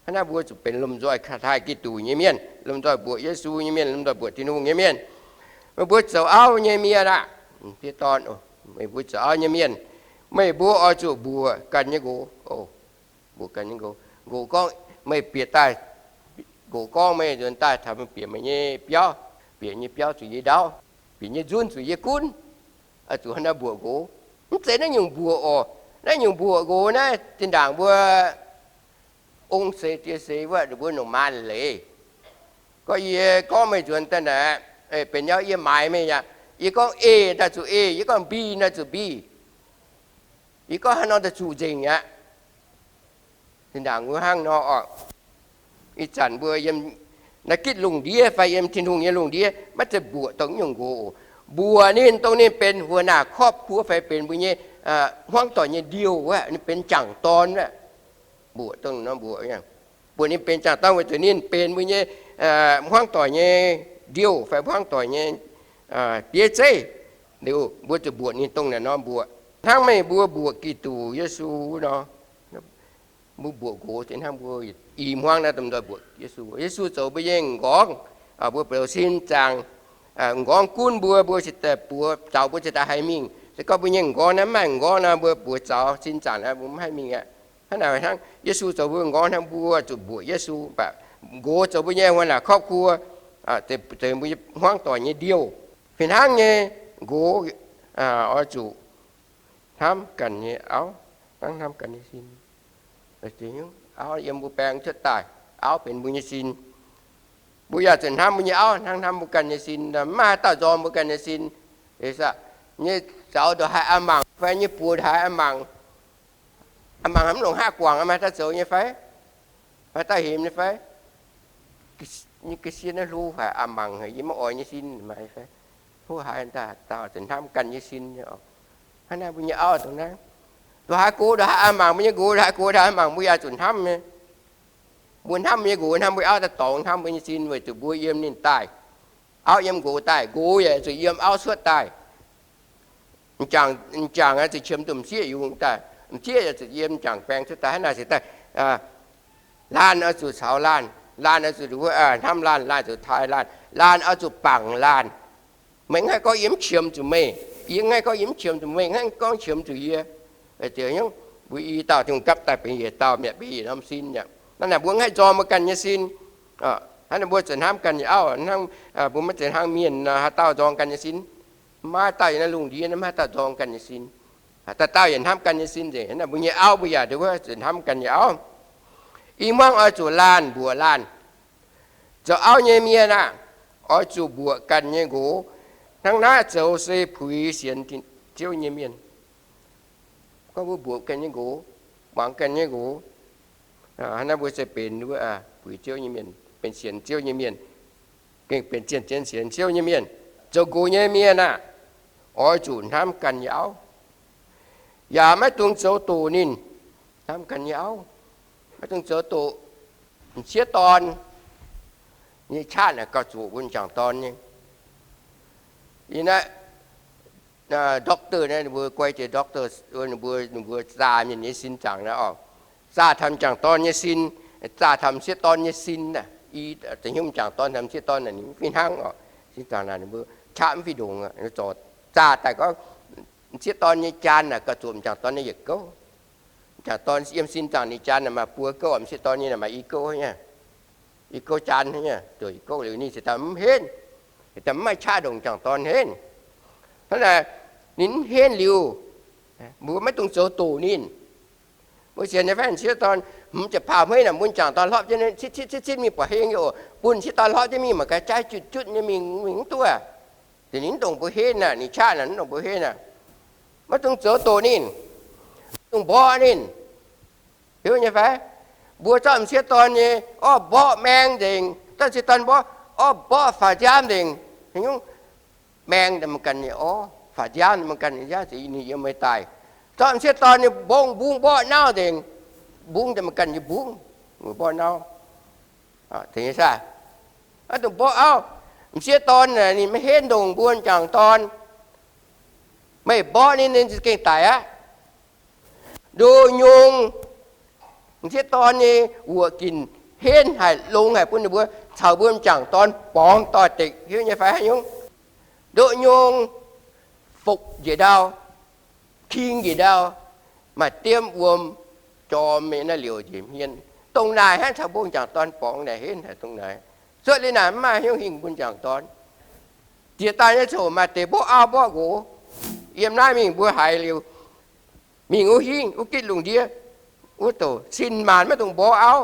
Hnangv naaiv mbuo zuqc benx lomh nzoih taaih Giduc nyei mienh, lomh nzoih mbuoqc Yesu nyei mienh, lomh nzoih mbuoqc Tin-Hungh nyei mienh. Meih mbuo zoux auv nyei mienh aqv, fiev dorn, meih mbuo zoux auv nyei mienh, meih mbuo oix zuqc mbuoqc ganh nyei nqox. Mbuoqc ganh nyei nqox. Nqox gorngv meih bieqc daaih, nqox gorngv meih nzuonx daaih taux meih bieqc meih nyei biauv, bieqc nyei biauv zuqc yie ndauv, bieqc nyei nzunv zuqc yie gunv, zuqc hnangv naaiv mbuoqc nqox. Mv zeiz naaiv nyungc mbuoqc oc. Naaiv nyungc mbuoqc nqox naaiv zinh ndaangc mbuo ong seix die seix wuov mbuo nongc maanc leiz. Gorngv yie gorngv meih nzuonx daaih naaic, benx nyauv yie maaiz meih aqv. Yie gorngv A daaih zuqc A, yie gorngv B daaih zuqc B. Yie gorngv haaix nor daaih zuqc nzengc aqv. Zinh ndaangc mbuo hnangv nor oc. Ih zanc mbuo yiem naaiv gitv lungh ndiev fai yiem Tin-Hungh nyei lungh ndiev maiv zeiz mbuoqc dongh nyungc nqox oc. Mbuoqc ninh dongh ninh benx หัวหน้าครอบครัว fai benx mbuo nyei hmuangv doic nyei ndiouh wuov, ninh benx jangc dorn wuov. Mbuoqc dongh nor mbuoqc, mbuoqc ninh benx jangc dorn weic zuqc ninh benx mbuo nyei hmuangv doic nyei ndiouh fai hmuangv doic nyei bieiv zeiv. Liuz mbuo zuqc mbuoqc ninh dongh naaic nor mbuoqc. Hnangv meih mbuo mbuoqc Giduc Yesu nor, mbuo mbuoqc nqox se hnangv mbuo i hmuangv naaiv domh nzoih mbuoqc Yesu. Yesu zoux mbuo nyei m'nqorngv, mbuo zoux sin zaangc. M'nqorngv gunv mbuo, mbuo cingx daaih buoz zaux, mbuo cingx daaih haih mingh. Se gorngv mbuo nyei m'nqorngv naaiv mv maaih m'nqorngv nor, mbuo buoz zaux sin zaangc naaiv mbuo mv haih mingh aqv. Hnangv naaic hnangv, Yesu zoux mbuo m'nqorngv hnangv mbuo zuqc mbuoqc Yesu, mv baac nqox zoux mbuo nyei หัวหน้าครอบครัว, zeiz mbuo hmuangv doic nyei ndiouh. Fih hnangv nyei, nqox oix zuqc hnamv ganh nyei auv hnangv hnamv ganh nyei sin. Auv yiem mbuo baeng cuotv daaih, auv benx mbuo nyei sin. Mbuo yaac zuqc hnamv mbuo nyei auv hnangv hnamv mbuo ganh nyei sin. Mv maaih haaix dauh nzorng mbuo ganh nyei sin. Nyei zaux ndongc haaix a'mangc fai nyei buoz ndongc haaix a'mangc, a'mangc mv longc haav guangc, maaih haaix dauh zoux nyei fai? Haaix dauh hemx nyei fai? Nyei ga'sie naaiv hlo haic, a'mangc haic, yie maiv oix nyei sin. Hlo haic daaih, dauh zuqc hnamv ganh nyei sin. Hnangv naaiv mbuo nyei auv dongh naaiv, ndongc haaix gox ndongc haaix a'mangc mbuo nyei nqox, ndongc haaix gox ndongc haaix a'mangc mbuo yaac zuqc hnamv nyei. Mbuo hnamv mbuo nyei nqox, hnamv mbuo auv daaih dorngx hnamv mbuo nyei sin weic zuqc mbuo yiem ninh daaih. Auv yiem nqox daaih, nqox yaac zuqc yiem auv cuotv daaih. M'jangc, m'jangc zuqc qiemx duqv m'sieqv yungz daaih, m'sieqv yaac zuqc yiem m'jangc baeng cuotv daaih. Hnangv naaic se daaih, laanh oix zuqc caux laanh, laanh oix zuqc hnamv laanh, laanh zuqc taaih laanh, laanh oix zuqc bangc laanh. Meih mv haih gorngv yie mv qiemx zuqc meih, yie mv haih gorngv yie mv qiemx zuqc meih, hnangv gorngv qiemx zuqc yie. Mbuo i dauh Tin-Hungh gapv daaih benx yietc dauh, mi'aqv benx yietc norm sin aqv. Hnangv naaic mbuo mv haih nzorng mbuo ganh nyei sin. Hnangv naaic mbuo zuqc hnamv ganh nyei auv. Mbuo maiv zeiz hnangv mienh haaix dauh nzorng ganh nyei sin. Maiv dauh yiem naaiv lungh ndiev maiv haaix dauh nzorng ganh nyei sin. Dauh dauh yietc hnamv ganh nyei sin nzengc. Hnangv naaic mbuo nyei auv mbuo yaac nduov zuqc hnamv ganh nyei auv. I hmuangv oix zuqc laanh mbuoqc laanh. Zoux auv nyei mienh aah, oix zuqc mbuoqc ganh nyei nqox. Hnangv naaiv zoux se puix sienx Ziouv nyei mienh. Gorngv mbuo mbuoqc ganh nyei nqox, muangx ganh nyei nqox, hnangv naaiv mbuo se benx puix Ziouv nyei mienh, benx sienx Ziouv nyei mienh, gengh benx zien-zien sienx Ziouv nyei mienh. Zoux nqox nyei mienh aah, oix zuqc hnamv ganh nyei auv, yaac maiv dungx zoux doqc ninh. Hnamv ganh nyei auv, maiv dungx zoux doqc. M'sieqv dorn nyei qaqv naaic gauh zuqc mbuo m'jangc dorn nyei. Yie naaiv doctor naaiv, ninh mbuo guai jiex doctor, ninh mbuo, ninh mbuo zaah mienh nyei sin zaangc naaiv oc. Zaah taux m'jangc dorn nyei sin, zaah taux m'sieqv dorn nyei sin. I za'hnyungv m'jangc dorn taux m'sieqv dorn naaic ninh mv fih hnangv oc. Sin zaangc naaic ninh mbuo qaqv mv fih ndongc, zorc zaah daaih gorngv m'sieqv dorn nyei jaan naaic gauh zuqc m'jangc dorn nyei yietc gouv. M'jangc dorn yiem sin zaangc ninh jaan naaic maaih buo gouv, m'sieqv dorn nyei naaic maaih i gouv nyei, i gouv jaan nyei, zuqc i gouv liuz ninh ziouc daaih mv henv, daaih mv maaih qaqv ndongc m'jangc dorn henv. Hnangv naaic ninh mv henv liuz, mbuo maiv dungx zoux doqc ninh. Mbuo sienx nyei fai m'sieqv dorn, hmz ziepc paav hmeiv naaic mbuo m'jangc dorn hlopv jienv citv citv citv citv mingh buatc heng yoc, bun m'sieqv dorn hlopv jienv mingh mangc gaax jaaix jutv jutv nyei mingh, mingh mv duqv. Deix ninh mv dongc mbuo henv aqv, ninh qaqv naaic mv dongc mbuo henv aqv. Maiv dungx zoux doqc ninh, maiv dungx mborqv ninh. Hiuv nyei fai? Mbuo zorqv m'sieqv dorn nyei orv mborqv maeng nzengc, zorqv m'sieqv dorn mborqv orv mborqv faaux nziaamv nzengc. Haaix nyungc? Maeng daaih mangc ganh nyei orv, faaux nziaamv daaih mangc ganh nyei nziaamv, ninh yiem meih daaih. Zorqv m'sieqv dorn nyei mbong mbungv mborqv nauv nzengc, mbungv daaih mangc ganh nyei mbungv, mborqv nauv. Tengx nyei saah? Maiv dungx mborqv auv. M'sieqv dorn ninh maiv henv ndongc mbuo m'jangc dorn. Meih mborqv ninh, ninh za'gengh daic aqv. Ndoh nyungc m'sieqv dorn nyei wuoqc ginc henv haic, longx haic bun ninh mbuo caux mbuo m'jangc dorn borngz doix-dekc, hiuv nyei fai haaix nyungc? Ndoh nyungc fopc njiec ndau, king njiec ndau, maaih diemv wuom jorm nyei naaiv liouc njiec hmien. Dongh naaic hnangv caux mbuo m'jangc dorn borngz naaic henv haic dongh naaic. Cuotv liuz naaic mv maaih haaix nyungc hingh mbuo m'jangc dorn. Jiex daaih nyei ziouc maaih deix mborqv auv mborqv nqox. Yiem naaiv mingh mbuo haiz liuz, mingh wuov hingv wuov gitv lungh ndiev, wuov douc sin maanc maiv dungx mborqv auv.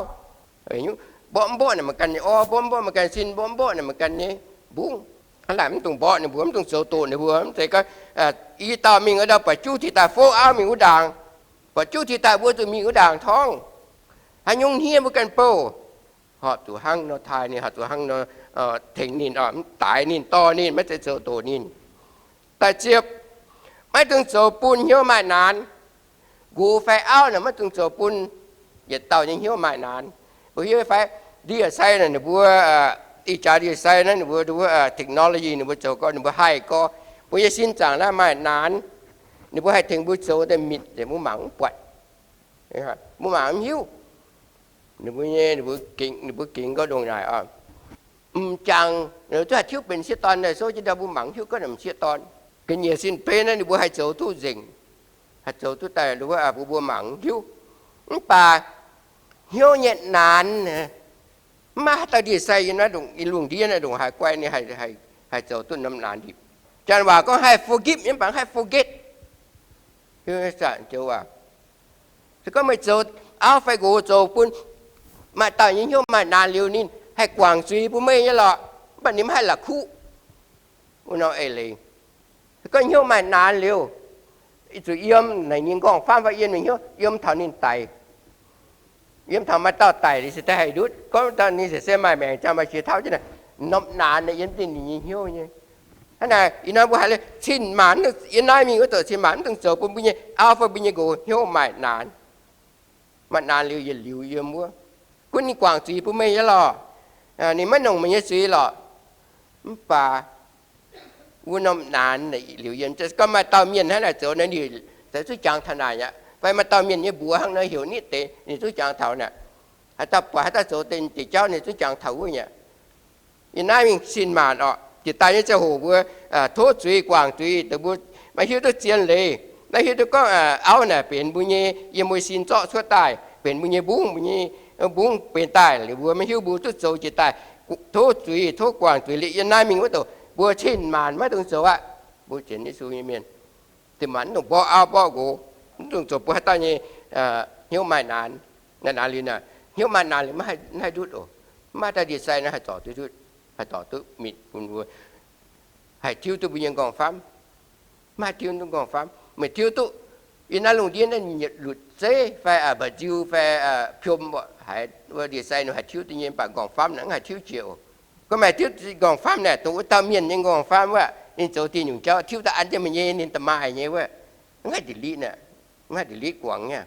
Mborqv mv mborqv naaic maaih ganh nyei orv, mborqv mv mborqv maaih ganh sin, mborqv mv mborqv naaic maaih ganh nyei mbungv. Hnangv naaic mv dungx mborqv ninh mbuo, mv dungx zoux doqc ninh mbuo. Mv zeiz gorngv i dauh mingh wuov dauh buatc juv tiv daaih fov auv mingh wuov ndaangc, buatc juv tiv daaih mbuo zuqc mingh wuov ndaangc torngv. Haaix nyungc hniev mbuo ganh bouh. Horpc zuqc hnangv nor taaih ninh, horpc zuqc hnangv nor tengx ninh, mv daix ninh, dorh ninh, maiv zeiz zoux doqc ninh. Da'ziepc, maiv dungx zoux bun hnyouv maaih naanx. Nqox fai auv naaic maiv dungx zoux bun yietc dauh nyei hnyouv maaih naanx. Mbuo hiuv fai, ndie-sai naaic ninh mbuo, ih jaax ndie-sai naaiv ninh mbuo, ninh mbuo technology ninh mbuo zoux gorx, ninh mbuo haih gorx. Mbuo nyei sin zaangc naaiv maaih naanx, ninh mbuo haih tengx mbuo zoux daaih mitc, mbuo mangc mv buatc, mbuo mangc mv hiuv. Ninh mbuo nyei, ninh mbuo gengx, ninh mbuo gengx gorngv ndongc naaic oc. M'jangc ninh mbuo duqv haih tiuv benx m'sieqv dorn daaih, souv jienv ndau mbuo mangc mv hiuv gorngv m'sieqv dorn. Ga'nyiec sin beiv naaiv ninh mbuo haih zoux duqv nzengc, haih zoux duqv daaih, mbuo mbuo mangc mv hiuv. Mv baac hnyouv nyei naanx, mv maaih haaix dauh ndie-sai yiem naaiv lungh ndiev naaiv ndongc haaix guai ninh haih zoux duqv norm naanx ndie. Janx waac gorngv haih forgive nyei mv baac haih forget. Se gorngv meih zoux auv fai nqox zoux bun maaih dauh nyei hnyouv maaih naanx liuz, ninh haih guangc zuiz bun meih nyei lorqc, mv baac ninh maiv haih la'kuqv. Wuov norm eix leiz, se gorngv hnyouv maaih naanx liuz, zuqc yiem naaic nyei nqorngv-famv fai yiem naaic hnyouv yiem taux ninh daic. Yiem taux maaih dauh daic liuz se daaih haih ndutv. Gorngv dauh ninh se se maaih maengc ziangh maaih qiex tauv jienv naaic, norm naanx naaic yiem dinh ninh nyei hnyouv nyei. Hnangv naaic ih hnoi mbuo haiz liuz cin-maanc, yiem naaiv mingh wuov douc cin-maanc mv dungx zoux bun mbuo nyei auv fai mbuo nyei nqox hnyouv maaih naanx. Maaih naanx liuz yietc liuz yiem wuov. Gunv ninh guangc zuiz bun meih nyei lorqc. Ninh maiv nongc meih nyei zuiz lorqc. Mv baac wuov norm naanx liuz yiem, gorngv maaih dauh mienh hnangv naaic zoux naaic, ninh zungv jangx taux naaic aqv. Fai maaih dauh mienh nyei mbuox hnangv nor heuc nitv deix, ninh zungv jangx taux naaic. Haaix dauh buatc haaix dauh zoux deix jauv ninh zungv jangx taux wuov nyei. Yiem naaiv mingh cin-maanc orqc, jiex daaih nyei ziangh hoc mbuo tov zuiz guangc zuiz, dongh mbuo maiv hiuv duqv zien leiz, maiv hiuv duqv gorngv auv naaic benx mbuo nyei, yiem mbuo sin zorqv cuotv daaih, benx mbuo nyei mbungv, mbuo nyei mbungv benx daaih liuz mbuo maiv hiuv, mbuo duqv zoux jiex daaih tov zuiz, tov guangc zuiz liuz yiem naaiv mingh wuov douc mbuo cin-maanc maiv dungx zoux aqv. Mbuo sienx Yesu nyei mienh, cin-maanc mv dungx mborqv auv mborqv nqox, mv dungx zoux bun haaix dauh nyei hnyouv maaih naanx. Naanx liuz naaic, hnyouv maaih naanx liuz maiv haih ndutv oc. Maiv maaih dauh ndie-sai naaiv haih zorc duqv ndutv, haih zorc duqv mitc bun mbuo, haih tiuv duqv mbuo nyei nqorngv-famv. Maiv haih tiuv duqv nqorngv-famv. Meih tiuv duqv yiem naaiv lungh ndiev naaiv yietc lutc zeiv fai mba'nziu fai piom haiz wuov ndie-sai ninh haih tiuv duqv nyei, mv baac nqorngv-famv naaic mv haih tiuv jiex oc. Gorngv maaih tiuv nqorngv-famv naaic, dongh wuov dauh mienh nyei nqorngv-famv wuov, ninh zoux diuh nyungc jauv tiuv daaih an jienv meih nyei, ninh da'maaih nyei wuov, mv haih delete aqv. Mv haih delete guangc nyei.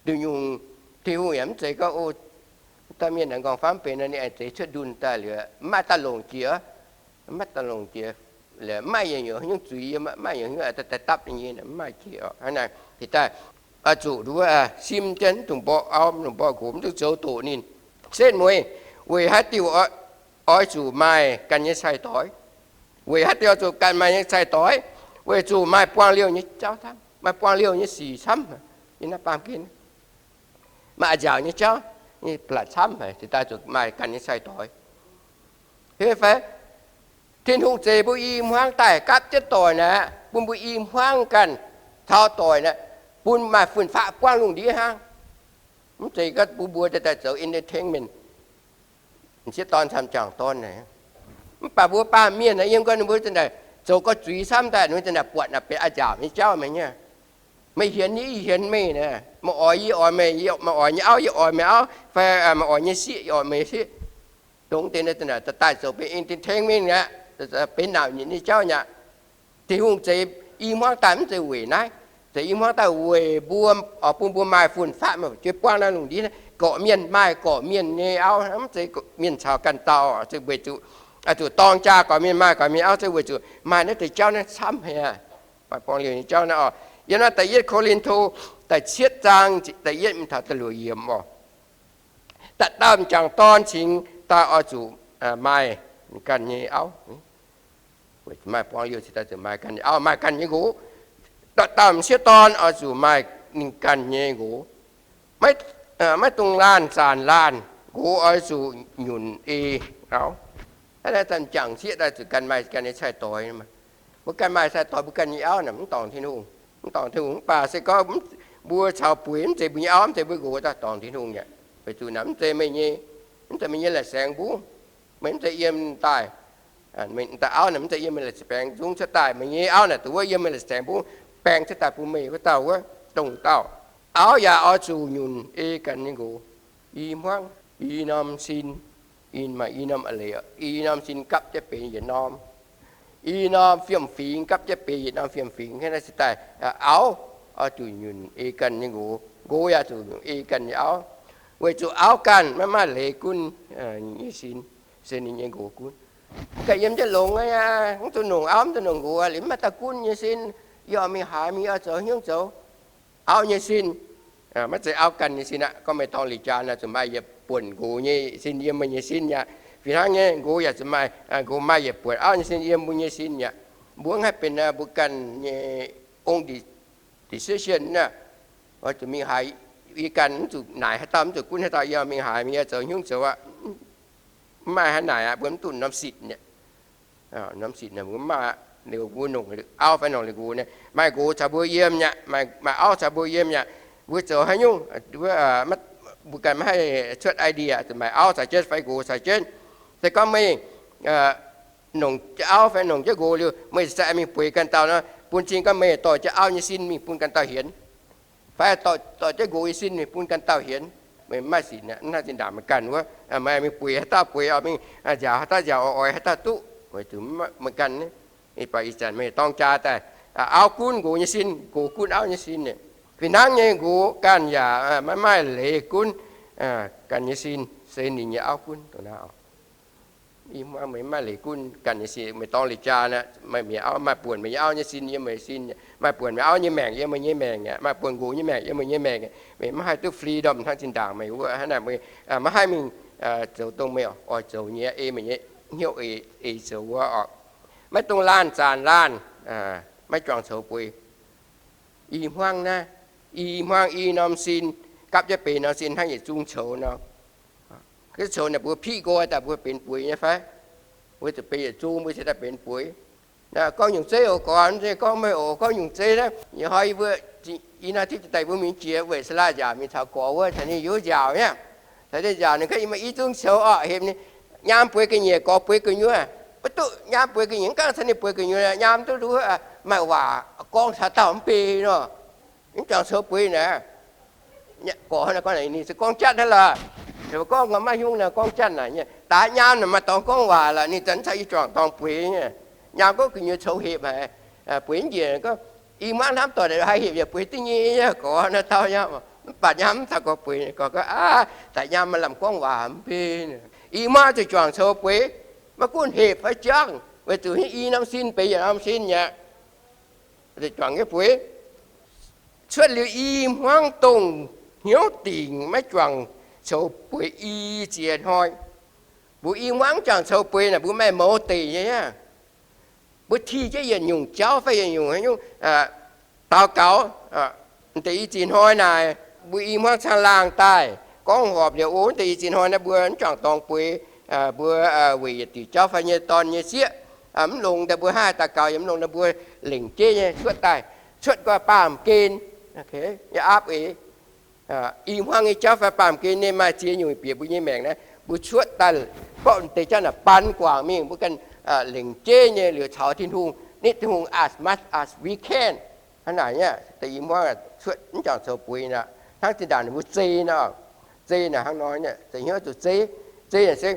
Nduqc nyungc Tin-Hungh yaac mv zeiz gorngv, o, dauh mienh naaic nqorngv-famv benx nor ninh aengx zeix cuotv ndunh daaih liuz mv maaih dauh longc jiex, mv maaih dauh longc jiex, mv maaih yietc nyungc zuiz yiem, mv maaih yietc nyungc daaih dapv ninh nyei, mv maaih jiex oc. Hnangv naaic daaih oix zuqc nduov sim jienv, mv dungx mborqv auv, mv dungx mborqv nqox, mv dungx zoux doqc ninh. Setv mueiz weic haaix diuc oix zuqc maaih ganh nyei sai-doix? Weic haaix diuc oix zuqc ganh maaih nyei sai-doix? Weic zuqc maaih buangh liouh nyei jauv camv, maaih buangh liouh nyei sic camv. Yie naaiv baamh gen maaih a'nziaauc nyei jauv, nyei blatc camv haic, ziouc daaih zuqc maaih ganh nyei sai-doix. Fai Tin-Hungh zeix mbuo i hmuangv daaih gapv jienv doic naaic, bun mbuo i hmuangv ganh taux doic naaic, bun maaih fun-faqv buangv lungh ndiev hnangv. Mv zeiz gorngv bun mbuo daaih zoux entertainment, m'sieqv dorn camv jangc dorn naaic. Mv baac mbuo baamh mienh naaic yiem gorn ninh mbuo za'naaic zoux gau zuiz camv daaih, ninh mbuo za'naaic buatc naaic benx a'nziaauc nyei jauv meih nyei. Meih hienx yie, yie hienx meih naaic, meih oix yie oix meih, meih oix nyei auv yie oix meih auv, fai meih oix nyei sieqv yie oix meih sieqv. Dongh deix naaic za'naaic daaih zoux benx entertainment aqv, benx nauc nyitc nyei jauv aqv. Tin-Hungh zeix i hmuangv daaih mv zeiz weic naaiv. Zeix i hmuangv daaih weic mbuo, oix bun mbuo maaih fun-faqv, maiv jiex buangv naaiv lungh ndiev gorqv-mienh, maaih gorqv-mienh nyei auv, mv zeiz mienh caux ganh dauh, weic zuqc, zuqc dorng jaa gorqv-mienh, maaih gorqv-mienh auv, se weic zuqc maaih naaiv deix jauv naaiv camv haic. Maaih buangh liouh nyei jauv naaiv oc. Yiem naaiv da'yietv Ko^lin^to da'cietv zaang da'yietv mingh taux da'luoqc yiemc oc. Dauh dauh m'jangc dorn cingx daaih oix zuqc maaih ninh ganh nyei auv. Maaih buangh liouh cingx daaih zuqc maaih ganh nyei auv, maaih ganh nyei nqox. Dauh dauh m'sieqv dorn oix zuqc maaih ninh ganh nyei nqox. Maiv dungx laanh zaanc laanh, nqox oix zuqc nyunc ei auv. Hnangv naaiv zanc m'jangc sieqv daaih zuqc ganh maaih ganh nyei sai-doix. Mbuo ganh maaih sai-doix, mbuo ganh nyei auv naaic mv dorngc Tin-Hungh. Mv dorngc Tin-Hungh. Mv baac se gorngv mbuo caux bueix mv zeiz mbuo nyei auv, mv zeiz mbuo nqox, daaih dorngc Tin-Hungh aqv. Weic zuqc naaic mv zeiz meih nyei, mv zeiz meih nyei la'saengx mbungv. Meih mv zeiz yiem daaih, daaih auv naaic mv zeiz yiem meih la'saengx mbungv cuotv daaih. Meih nyei auv naaic dongh wuov yiem meih la'saengx mbungv baeng cuotv daaih bun meih wuov dauh wuov dongh dauh. Auv yaac oix zuqc nyunc ei ganh nyei nqox. I hmuangv, i norm sin, i maaih i norm a'leiz, i norm sin gapv jienv benx yietc norm. I norm fiem-fingx gapv jienv benx yietc norm fiem-fingx. Hnangv naaiv se daaih auv oix zuqc nyunc ei ganh nyei nqox, nqox yaac zuqc nyunc ei ganh nyei auv. Weic zuqc auv ganh maiv maaih leiz gunv nyei sin, se ninh nyei nqox gunv. Mv baac yiem jienv longx aqv, mv zuqc nongc auv, mv zuqc nongc nqox liuz, mv maaih dauh gunv nyei sin. Yie oix mingh haaix, mingh oix zoux hnyouv zoux. Auv nyei sin, maiv zeiz auv ganh nyei sin aqv. Gorngv meih dorngc liqc jaax naaic, zuqc maaih yietc buonc nqox nyei sin yiem meih nyei sin aqv. Fih hnangv nyei, nqox yaac zuqc maaih, nqox maaih yietc buonc auv nyei sin yiem mbuo nyei sin aqv. Mbuo mv haih benx mbuo ganh nyei own decision aqv. Oix zuqc mingh haaix, yie ganh mv zuqc naaic haaix dauh, mv zuqc gunv haaix dauh, yie mingh haaix, mingh yie zoux hnyouv zoux aqv. Mv maaih haaix naaic aqv, mbuo mv duqv norm sitc nyei. Norm sitc naaic mbuo mv maaih. Liuz mbuo nongc auv fai nongc liuz nqox naaic, maaih nqox caux mbuo yiem nyei aqv, maaih auv caux mbuo yiem nyei aqv. Mbuo zoux haaix nyungc, mbuo ganh maiv haih cuotv idea, zuqc maaih auv caux jienv fai nqox caux jienv. Se gorngv meih nongc jienv auv fai nongc jienv nqox liuz, meih se mingh bueix ganh dauh nor, bun cing gorngv meih dorh jienv auv nyei sin mingh bun ganh dauh hienx, fai dorh jienv nqox nyei sin mingh bun ganh dauh hienx. Meih mv maaih sic, hnangv zinh ndaangc meih ganh wuov, meih mingh bueix haaix dauh bueix oix mingh nziaauc haaix dauh nziaauc, oix oix haaix dauh duqv, weic zuqc meih ganh. Ih zanc meih dorng jaa daaih, auv gunv nqox nyei sin, nqox gunv auv nyei sin. Fih hnangv nyei nqox ganh yaac maiv maaih leiz gunv ganh nyei sin, se ninh nyei auv gunv. Dongh naaiv, meih mv maaih leiz gunv ganh nyei sin. Meih dorng leiz jaa, meih mienh auv maaih buonc meih nyei auv nyei sin yiem meih sin, maaih buonc meih auv nyei maengc yiem meih nyei maengc, maaih buonc nqox nyei maengc yiem meih nyei maengc. Meih mv haih duqv freedom hnangv zinh ndaangc meih wuov, hnangv naaic meih maiv haih mingh zoux dongh meih oix zoux nyei, ei meih nyei hnyouv eix zoux wuov oc. Maiv dungx laanh zaanc laanh, maiv juangc coux bueix. I hmuangv naaiv, i hmuangv i norm sin gapv jienv benx norm sin hnangv yietc zungv coux nor. Coux naaic mbuo piqv nqoi daaih mbuo benx bueix nyei fai? Mbuo zuqc benx yietc zungv mbuo cingx daaih benx bueix. Gorngv nyungc zeiv oc, gorngv gorngv meih oc, gorngv nyungc zeiv naaiv, ih hnoi yie mbuo, i hnoi tiuv daaih mbuo mingh jiex weic saalaaih nziaauc mingh caux gorx wuov, caux ninh youz nziaauc nyei. Caux ninh nziaauc ninh gorngv, yie maaih i zungv coux orqc, hepc ninh nyaam bueix ga'nyiec, gorx bueix gu'nyuoz. Maiv duqv nyaam bueix ga'nyiec, mv gaengh caux ninh bueix gu'nyuoz, nyaam duqv nduov, maaih waac gorngv caux dauh mv bei nor. Mv juangc coux bueix naaic. Gorx gorngv ninh se gorngv jatv hnangv lorqc. Gorngv maiv hiuv naaic gorngv jatv naaic nyei. Daaih nyaam naaic maaih dorngx gorngv waac lorqc, ninh zanc caux yie juangc dorngx bueix nyei. Nyaam gorngv gu'nyuoz coux hepc haic, bueix njiec gorngv, i hmuangv hnamv doic haih hepc yaac bueix duqv nyei. Gorx naaiv dauh nyaam, mv baac nyaam mv caux gorx bueix, gorx gorngv, aav, daaih nyaam maaih lamh gorngv waac mv bei. I hmuangv zuqc juangc coux bueix, maiv gunv hepc fai jangv, weic zuqc i norm sin benx yietc norm sin aqv. Zuqc juangc nyei bueix. Cuotv liuz i hmuangv dongh hnyouv dingc maiv juangc coux bueix i ziex hnoi. Mbuo i hmuangv juangc coux bueix naaic mbuo maaih mouz deic nyei aqv. Mbuo tih jienv yietc nyungc jauv fai yietc nyungc haaix nyungc daux gaux. Deix i ziex hnoi naaic mbuo i hmuangv caangh laangh daaih gorngv horpc liuz, o, deix i ziex hnoi naaiv mbuo mv juangc dorngx bueix, mbuo weic yietc diuc jauv fai nyei dorn nyei sieqv mv longx daaih mbuo haih daux gaux, yaac mv longx daaih mbuo lengc jeiv nyei cuotv daaih, cuotv nqoi baamh gen, yaac aapv eix i hmuangv nyei jauv fai baamh gen nyei maaih ziex nyungc bieqc mbuo nyei maengc naaiv, mbuo cuotv daaih, gorngv deix jauv naaic ban guangc mingh, mbuo ganh lengc jeiv nyei liuz caux Tin-Hungh, nitv Tin-Hungh as much as we can. Hnangv naaic nyei, deix i hmuangv cuotv mv juangc coux bueix naaic, hnangv zinh ndaangc ninh mbuo zei nor, zei naaic hnangv nor nyei, zeiz hnyouv zuqc zei, zei naaic se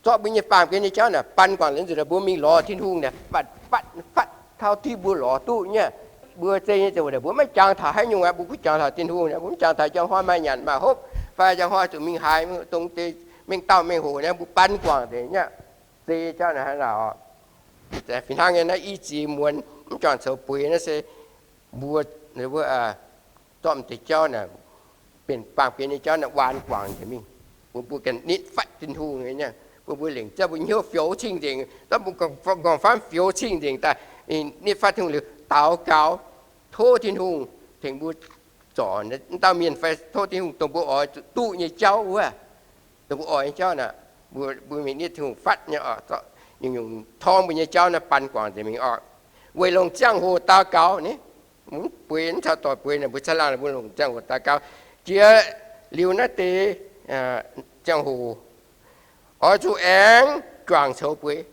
zorqv mbuo nyei baamh gen nyei jauv naaic ban guangc liuz nzunc mbuo mingh lorz Tin-Hungh naaic, fatv fatv fatv taux diuh mbuo lorz duqv nyei. Mbuo zei nyei ziangh hoc mbuo maiv jangx taux haaix nyungc aqv, mbuo gunv jangx taux Tin-Hungh, mbuo mv jangx taux njang hnoi maaih nyanc maaih hopv fai njang hnoi zuqc mingh haaix, dongh deix mengh dauh mengh hoc naaiv mbuo ban guangc deix nyei. Zei jauv naaic hnangv naaic oc. Fih hnangv nyei naaiv i ziex muonz mv juangc coux bueix naaiv se mbuo, mbuo zorqv deix jauv naaic, benx baamh gen nyei jauv naaiv waan guangc nzengc mingh. Bun mbuo ganh nitv fatv Tin-Hungh nyei, bun mbuo lengc jauv mbuo hnyouv fioux cing-nzengc, zorqv mbuo nqorngv-famv fioux cing-nzengc daaih, nitv fatv Tin-Hungh liuz daux gaux, tov Tin-Hungh tengx mbuo zorc dauh mienh fai tov Tin-Hungh dongh mbuo oix zuqc duqv nyei jauv wuov. Dongh mbuo oix nyei jauv naaic, mbuo mingh nitv Tin-Hungh fatv nyei oc. Nyungc-nyungc torngv mbuo nyei jauv naaiv ban guangc nzengc mingh oc. Weic longc ziangh hoc daux gaux ni, mv bueix, mv caux doic bueix naaic, mbuo caangh laangh mbuo longc ziangh hoc daux gaux. Jiex liuz naaiv deix ziangh hoc oix zuqc aengx juangc coux bueix.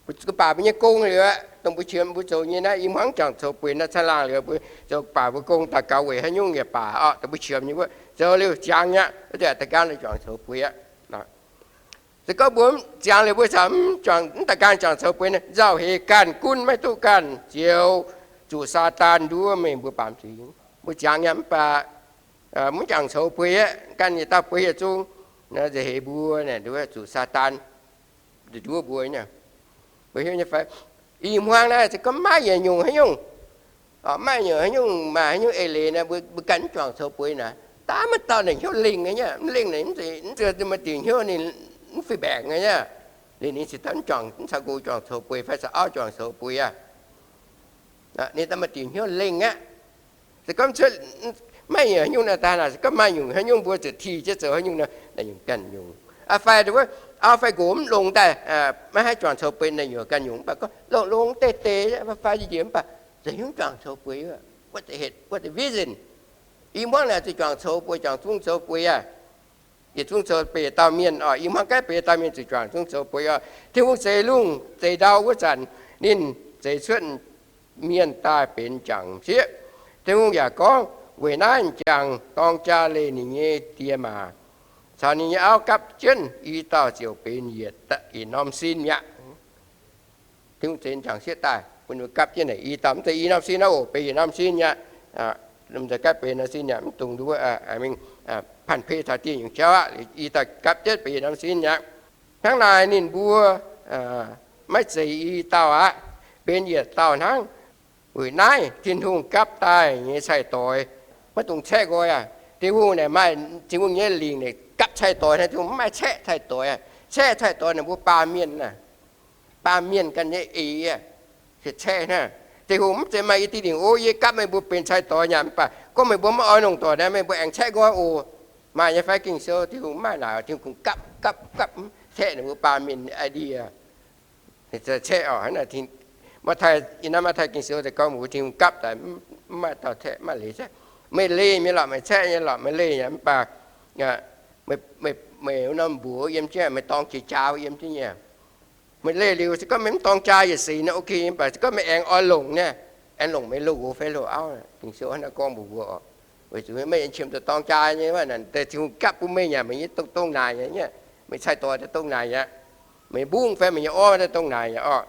Mbuo baac mbuo nyei gong liuz, dongh mbuo qiemx mbuo zoux nyei naaiv i hmuangv juangc coux bueix naaiv caangh laangh liuz, mbuo zoux baac mbuo gong daux gaux weic haaix nyungc yaac baac oc, dongh mbuo qiemx nyei mbuo zoux liuz ziangx aqv, daaih ganh juangc coux bueix aqv. Se gorngv mbuo mv ziangx liuz mbuo caux mv juangc, mv daaih ganh juangc coux bueix naaiv, nzauh heix ganh gunv maiv duqv ganh, ziouc zuqc Saadaan nduov mingh mbuo baamz zuiz. Mbuo ziangx nyei mv baac mv juangc coux bueix aqv, ganh yietc dauh bueix yietc zungv, nzauh heix mbuo naaic nduov zuqc Saadaan nduov mbuo nyei. Mbuo hiuv nyei fai? I hmuangv naaiv se gorngv maiv yietc nyungc haaix nyungc, maiv yietc nyungc haaix nyungc maaih haaix nyungc eix leiz naaic, mbuo ganh mv juangc coux bueix naaic, daaih maiv dauh naaic hnyouv lengh nyei, mv lengh naaic mv zeiz maaih diuc hnyouv ninh mv fih mbaeqc nyei. Liuz ninh cingx daaih mv juangc, mv caux nqox juangc coux bueix fai caux auv juangc coux bueix aqv. Ninh daaih maaih diuc hnyouv lengh aqv. Se gorngv cuotv maiv yietc haaix nyungc naaic daaih naaic, se gorngv maaih nyungc haaix nyungc mbuo zuqc tih jienv zoux haaix nyungc naaic, naaic nyungc ganh nyungc. Fai wuov auv fai nqox mv longx daaih, maiv haih juangc coux bueix naaic, nyungc ganh nyungc. Mv baac gorngv longx longx deix deix fai fai njiec mv baac za'hnyungv juangc coux bueix, what the vision. I hmuangv naaic zuqc juangc coux bueix, juangc zungv coux bueix aqv. Yietc zungv coux bueix yietc dauh mienh oc. I hmuangv gaengh bueix yietc dauh mienh zuqc juangc zungv coux bueix oc. Tin-Hungh zeix lungh zeix ndau wuov zanc, ninh zeix cuotv mienh daaih benx jangc sieqv. Tin-Hungh yaac gorngv, Weic naaiv m'jangc dorng jaa leih ninh nyei die maac caux ninh nyei auv gapv jienv, i dauh ziouc benx yietc, yietc norm sin mi'aqv. Tin-Hungh zeix m'jangc sieqv daaih bun ninh gapv jienv naaic i dauh, mv zeiz i norm sin aqv oc, benx yietc norm sin mi'aqv. Mv zeiz gapv benx norm sin mi'aqv, mv dungx nduov, I mean, พันธุ์ taux dieh nyungc jauv aqv. I dauh gapv jienv benx yietc norm sin mi'aqv. Hnangv naaic ninh mbuo maiv zeiz i dauh aqv, benx yietc dauh hnangv. Weic naaiv Tin-Hungh gapv daaih nyei cai-doix maiv dungx caeqv nqoi aqv. Tin-Hungh naaic maaih Tin-Hungh nyei lingc naaic gapv cai-doix, Tin-Hungh mv maaih caeqv cai-doix. Caeqv cai-doix naaic mbuo baamh mienh aqv. Baamh mienh ganh nyei eix aqv, caeqv hnangv. Tin-Hungh mv zeiz maaih i diuh lingc, O, yie gapv meih mbuo benx cai-doix nyei aqv, mv baac gorngv meih mbuo maiv oix longc doic naaic, meih mbuo aengx caeqv nqoi oc. Maaih nyei fai Ging-Sou, Tin-Hungh mv maaih naaic, Tin-Hungh kungx gapv gapv gapv, caeqv ninh mbuo baamh mienh nyei idea. Caeqv oc, hnangv naaic, Matv^taai, yie naaiv Matv^taai Ging-Sou daaih gorngv mbuox Tin-Hungh gapv daaih mv maaih dauh caeqv, maaih leiz caeqv. Meih leih nyei lorqc, meih caeqv nyei lorqc, meih leih nyei, mv baac meih norm mbuox yiem jienv, meih dorng jiex jaax yiem jienv nyei. Meih leih liuz se gorngv meih mv dorng jaa yietc seix nor, ok, mv baac se gorngv meih aengx oix longc nyei, aengx longc meih loz-nqox fai loz-auv. Ging-Sou hnangv naaiv gorngv mbuox mbuo oc. Weic zuqc meih aengx qiemx zuqc dorng jaa nyei, naaic deix Tin-Hungh gapv bun meih nyei, meih nyei dongh dongh naaic nyei, meih cai-doix dongh naaic nyei, meih mbungv fai meih nyei orv dongh naaic nyei oc.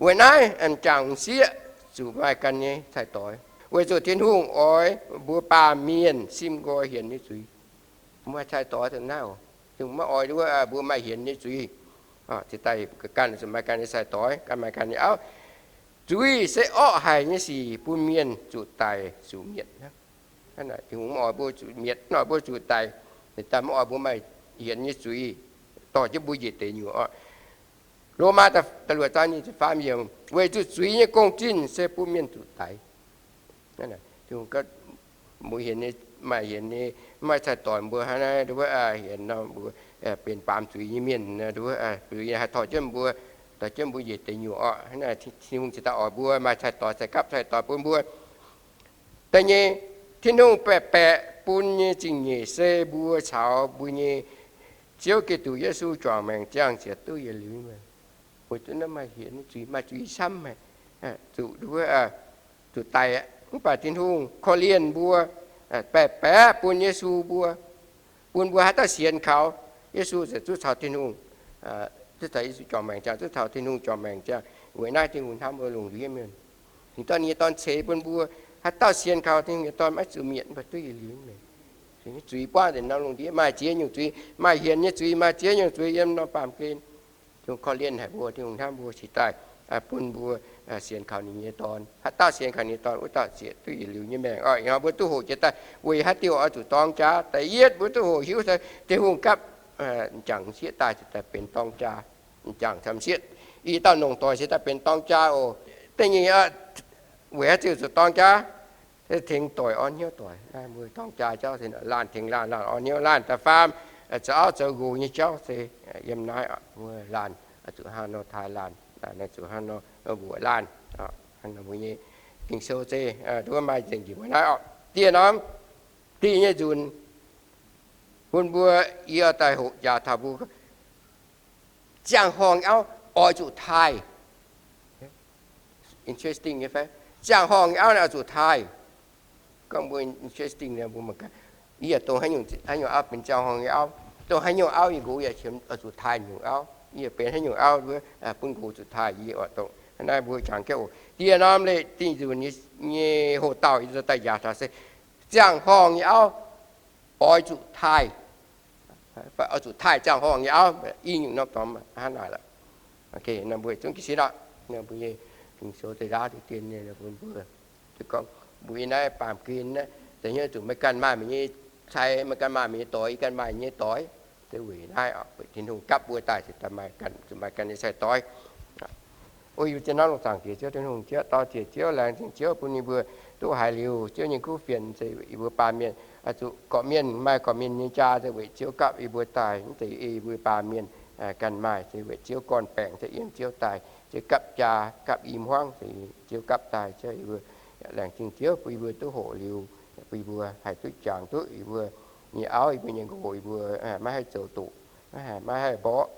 Weic naaiv m'jangc m'sieqv zuqc maaih ganh nyei cai-doix, weic zuqc Tin-Hungh oix mbuo baamh mienh simv nqoi hienx nyei zuiz. Mbuo maaih cai-doix dongh naaiv oc. Tin-Hungh maiv oix nduov mbuo maaih hienx nyei zuiz. Cingx daaih ganh zuqc maaih ganh nyei cai-doix, ganh maaih ganh nyei auv. Zuiz se orqv haic nyei sic, bun mienh zuqc daic zuqc mietc. Tin-Hungh maiv oix mbuo zuqc mietc, maiv oix mbuo zuqc daic, daaih maiv oix mbuo maaih hienx nyei zuiz dorh jienv mbuo njiec deic nyuoqc oc. Lomaa da'luoqc zaang nyic ziepc faam yiemc, weic zuqc zuiz nyei gong-zinh se bun mienh zuqc daic. Mbuo hienx, maaih hienx nyei, maaih cai-doix mbuo hnangv naaiv, nduov hienx nor mbuo benx baamz zuiz nyei mienh, nduov zuiz haih torh jienv mbuo, dorh jienv mbuo njiec deic nyuoqc oc. Hnangv naaic Tin-Hungh cingx daaih oix mbuo maaih cai-doix, cai gapv cai-doix bun mbuo. Da'nyeic, Tin-Hungh baeqc baeqc bun nyei zingh nyeic se mbuo caux mbuo nyei Ziouv Giduc Yesu juangc maengc ziangh ziec duqv yietc liuz. Weic zuqc naaiv maaih hienx nyei zuiz, maaih zuiz camv, zuqc nduov, zuqc daic. Mv baac Tin-Hungh korv-lienh mbuo, baeqc baeqc bun Yesu mbuo, bun mbuo haaix dauh sienx kaux Yesu ziouc zuqc caux Tin-Hungh, zuqc caux Yesu juangc maengc ziangh, zuqc caux Tin-Hungh juangc maengc ziangh. Weic naaiv Tin-Hungh hnamv mbuo lungh ndiev mienh, Tin-Hungh dorh ninh nyei Dorn ceix bun mbuo. Haaix dauh sienx kaux Tin-Hungh nyei Dorn maiv zuqc mietc, mv baac duqv yietc liuz. Zuiz buangv nzengc nor lungh ndiev, maaih ziex nyungc zuiz, maaih hienx nyei zuiz, maaih ziex nyungc zuiz yiem norm baamh gen. Tin-Hungh korv-lienh haic mbuo, Tin-Hungh hnamv mbuo cingx daaih bun mbuo sienx kaux ninh nyei Dorn. Haaix dauh sienx kaux ninh nyei Dorn, wuov dauh ziouc duqv yietc liuz nyei maengc. Ih hnoi mbuo duqv hoqc jiex daaih weic haaix diuc oix zuqc dorng jaa? Da'yietv mbuo duqv hoqc hiuv se Tin-Hungh gapv m'jangc m'sieqv daaih cingx daaih benx dorng jaa. M'jangc caux m'sieqv i dauh nongc doic cingx daaih benx dorng jaa oc. Da'nyeic, weic haaix diuc zuqc dorng jaa? Se tengx doic orn hnyouv doic. Naaiv mbuo dorng jaa jauv se laanh tengx laanh, laanh orn hnyouv laanh. Da'faam, zoux auv zoux nqox nyei jauv se yiem naaiv, mbuo laanh zuqc hnangv nor taaih laanh, zuqc hnangv nor mbuoqc laanh. Mbuo nyei Ging-Sou se nduov maaih nzengc njiec mbuo naaiv oc. Dieh norm, dieh nyei nzunc, bun mbuo yie daaih hoqc jaax taux mbuo ziangh horngh auv oix zuqc taaih. Interesting nyei fai? Ziangh horngh nyei auv naaiv oix zuqc taaih. Gorngv mbuo interesting, mbuo mangc gaax, yie dongh haaix nyungc auv benx ziangh horngh nyei auv? Dongh haaix nyungc auv yie nqox yaac qiemx oix zuqc taaih nyungc auv. Yie benx haaix nyungc auv bun nqox zuqc taaih, yie oix dongh naaiv mbuo jangx jienv oc. Dieh norm leiz, dieh nzunc nyei hoqc dauh yie daaih yaac taux se ziangh horngh nyei auv oix zuqc taaih, oix zuqc taaih ziangh horngh nyei auv. I nyungc norm dorngx hnangv naaic lorqc. Mbuo zungv jiez sin lorqc. Mbuo nyei Ging-Sou deix nzaaux deix dien bun mbuo, gorngv mbuo yiem naaiv baamh gen naaiv, da'nyeic zuqc meih ganh maaih meih nyei cai, meih ganh maaih meih nyei doix, yie ganh maaih yie nyei doix. Se weic naaiv, weic Tin-Hungh gapv mbuo daaih zuqc maaih ganh nyei cai-doix. O yie mbuo zien norm lungh zaangc Diex Ziouv Tin-Hungh, Ziouv dorh ziec Ziouv, laengz zingh Ziouv bun yie mbuo duqv haiz liuz Ziouv nyei kuv fienx, se yie mbuo baamh mienh zuqc gorqv-mienh, maaih gorqv-mienh nyei jaa, se weic Ziouv gapv yie mbuo daaih. Mv zeiz ei yie mbuo baamh mienh ganh maaih, se weic Ziouv gorn-baengc, se yiem Ziouv daaih, Ziouv gapv jaa gapv i hmuangv, se Ziouv gapv daaih. Ziouv, yie mbuo laengz zingh Ziouv bun yie mbuo duqv hoqc liuz, bun yie mbuo haih duqv jangx duqv yie mbuo nyei auv, yie mbuo nyei nqox, yie mbuo maiv haih zoux doqc, maiv haih, maiv haih mborqv,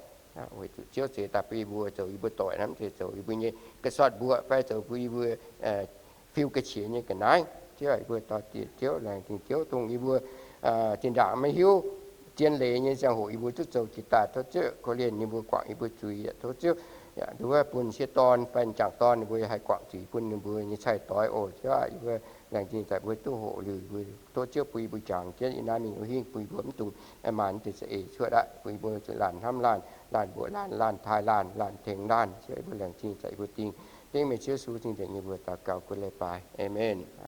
weic zuqc Ziouv zeix daaih bun yie mbuo zoux yie mbuo doic hnamv, se zoux yie mbuo nyei ga'sortv mbuoqc fai zoux bun yie mbuo fiu ga'qiex nyei ga'naaiv. Ziouv, yie mbuo dor-ziec Ziouv, laengz zingh Ziouv, dongh yie mbuo zinh ndaangc maiv hiuv zien leiz nyei ziangh hoc yie mbuo duqv zoux jiex daaih. Tov Ziouv korv-lienh yie mbuo, guangc yie mbuo zuiz. Tov Ziouv yaac nduov bun sieqv dorn fai m'jangc dorn ninh mbuo haih guangc zuiz bun ninh mbuo nyei cai-doix oc. Ziouv aah, yie mbuo laengz zingh daaih mbuo duqv hoqc liuz, tov Ziouv bun yie mbuo jangx jienv yie naaiv mingh wuov hingv, bun yie mbuo mv dungx maaih deix za'eix cuotv aqv, bun yie mbuo laanh hnamv laanh, laanh mbuoqc laanh, laanh taaih laanh, laanh tengx laanh. Ziouv, yie mbuo laengz zingh daaih yie mbuo ding, dengv meih Ziouv Yesu cing-nzengc yie mbuo daux gaux, gunv leiz-baaix. Aamen.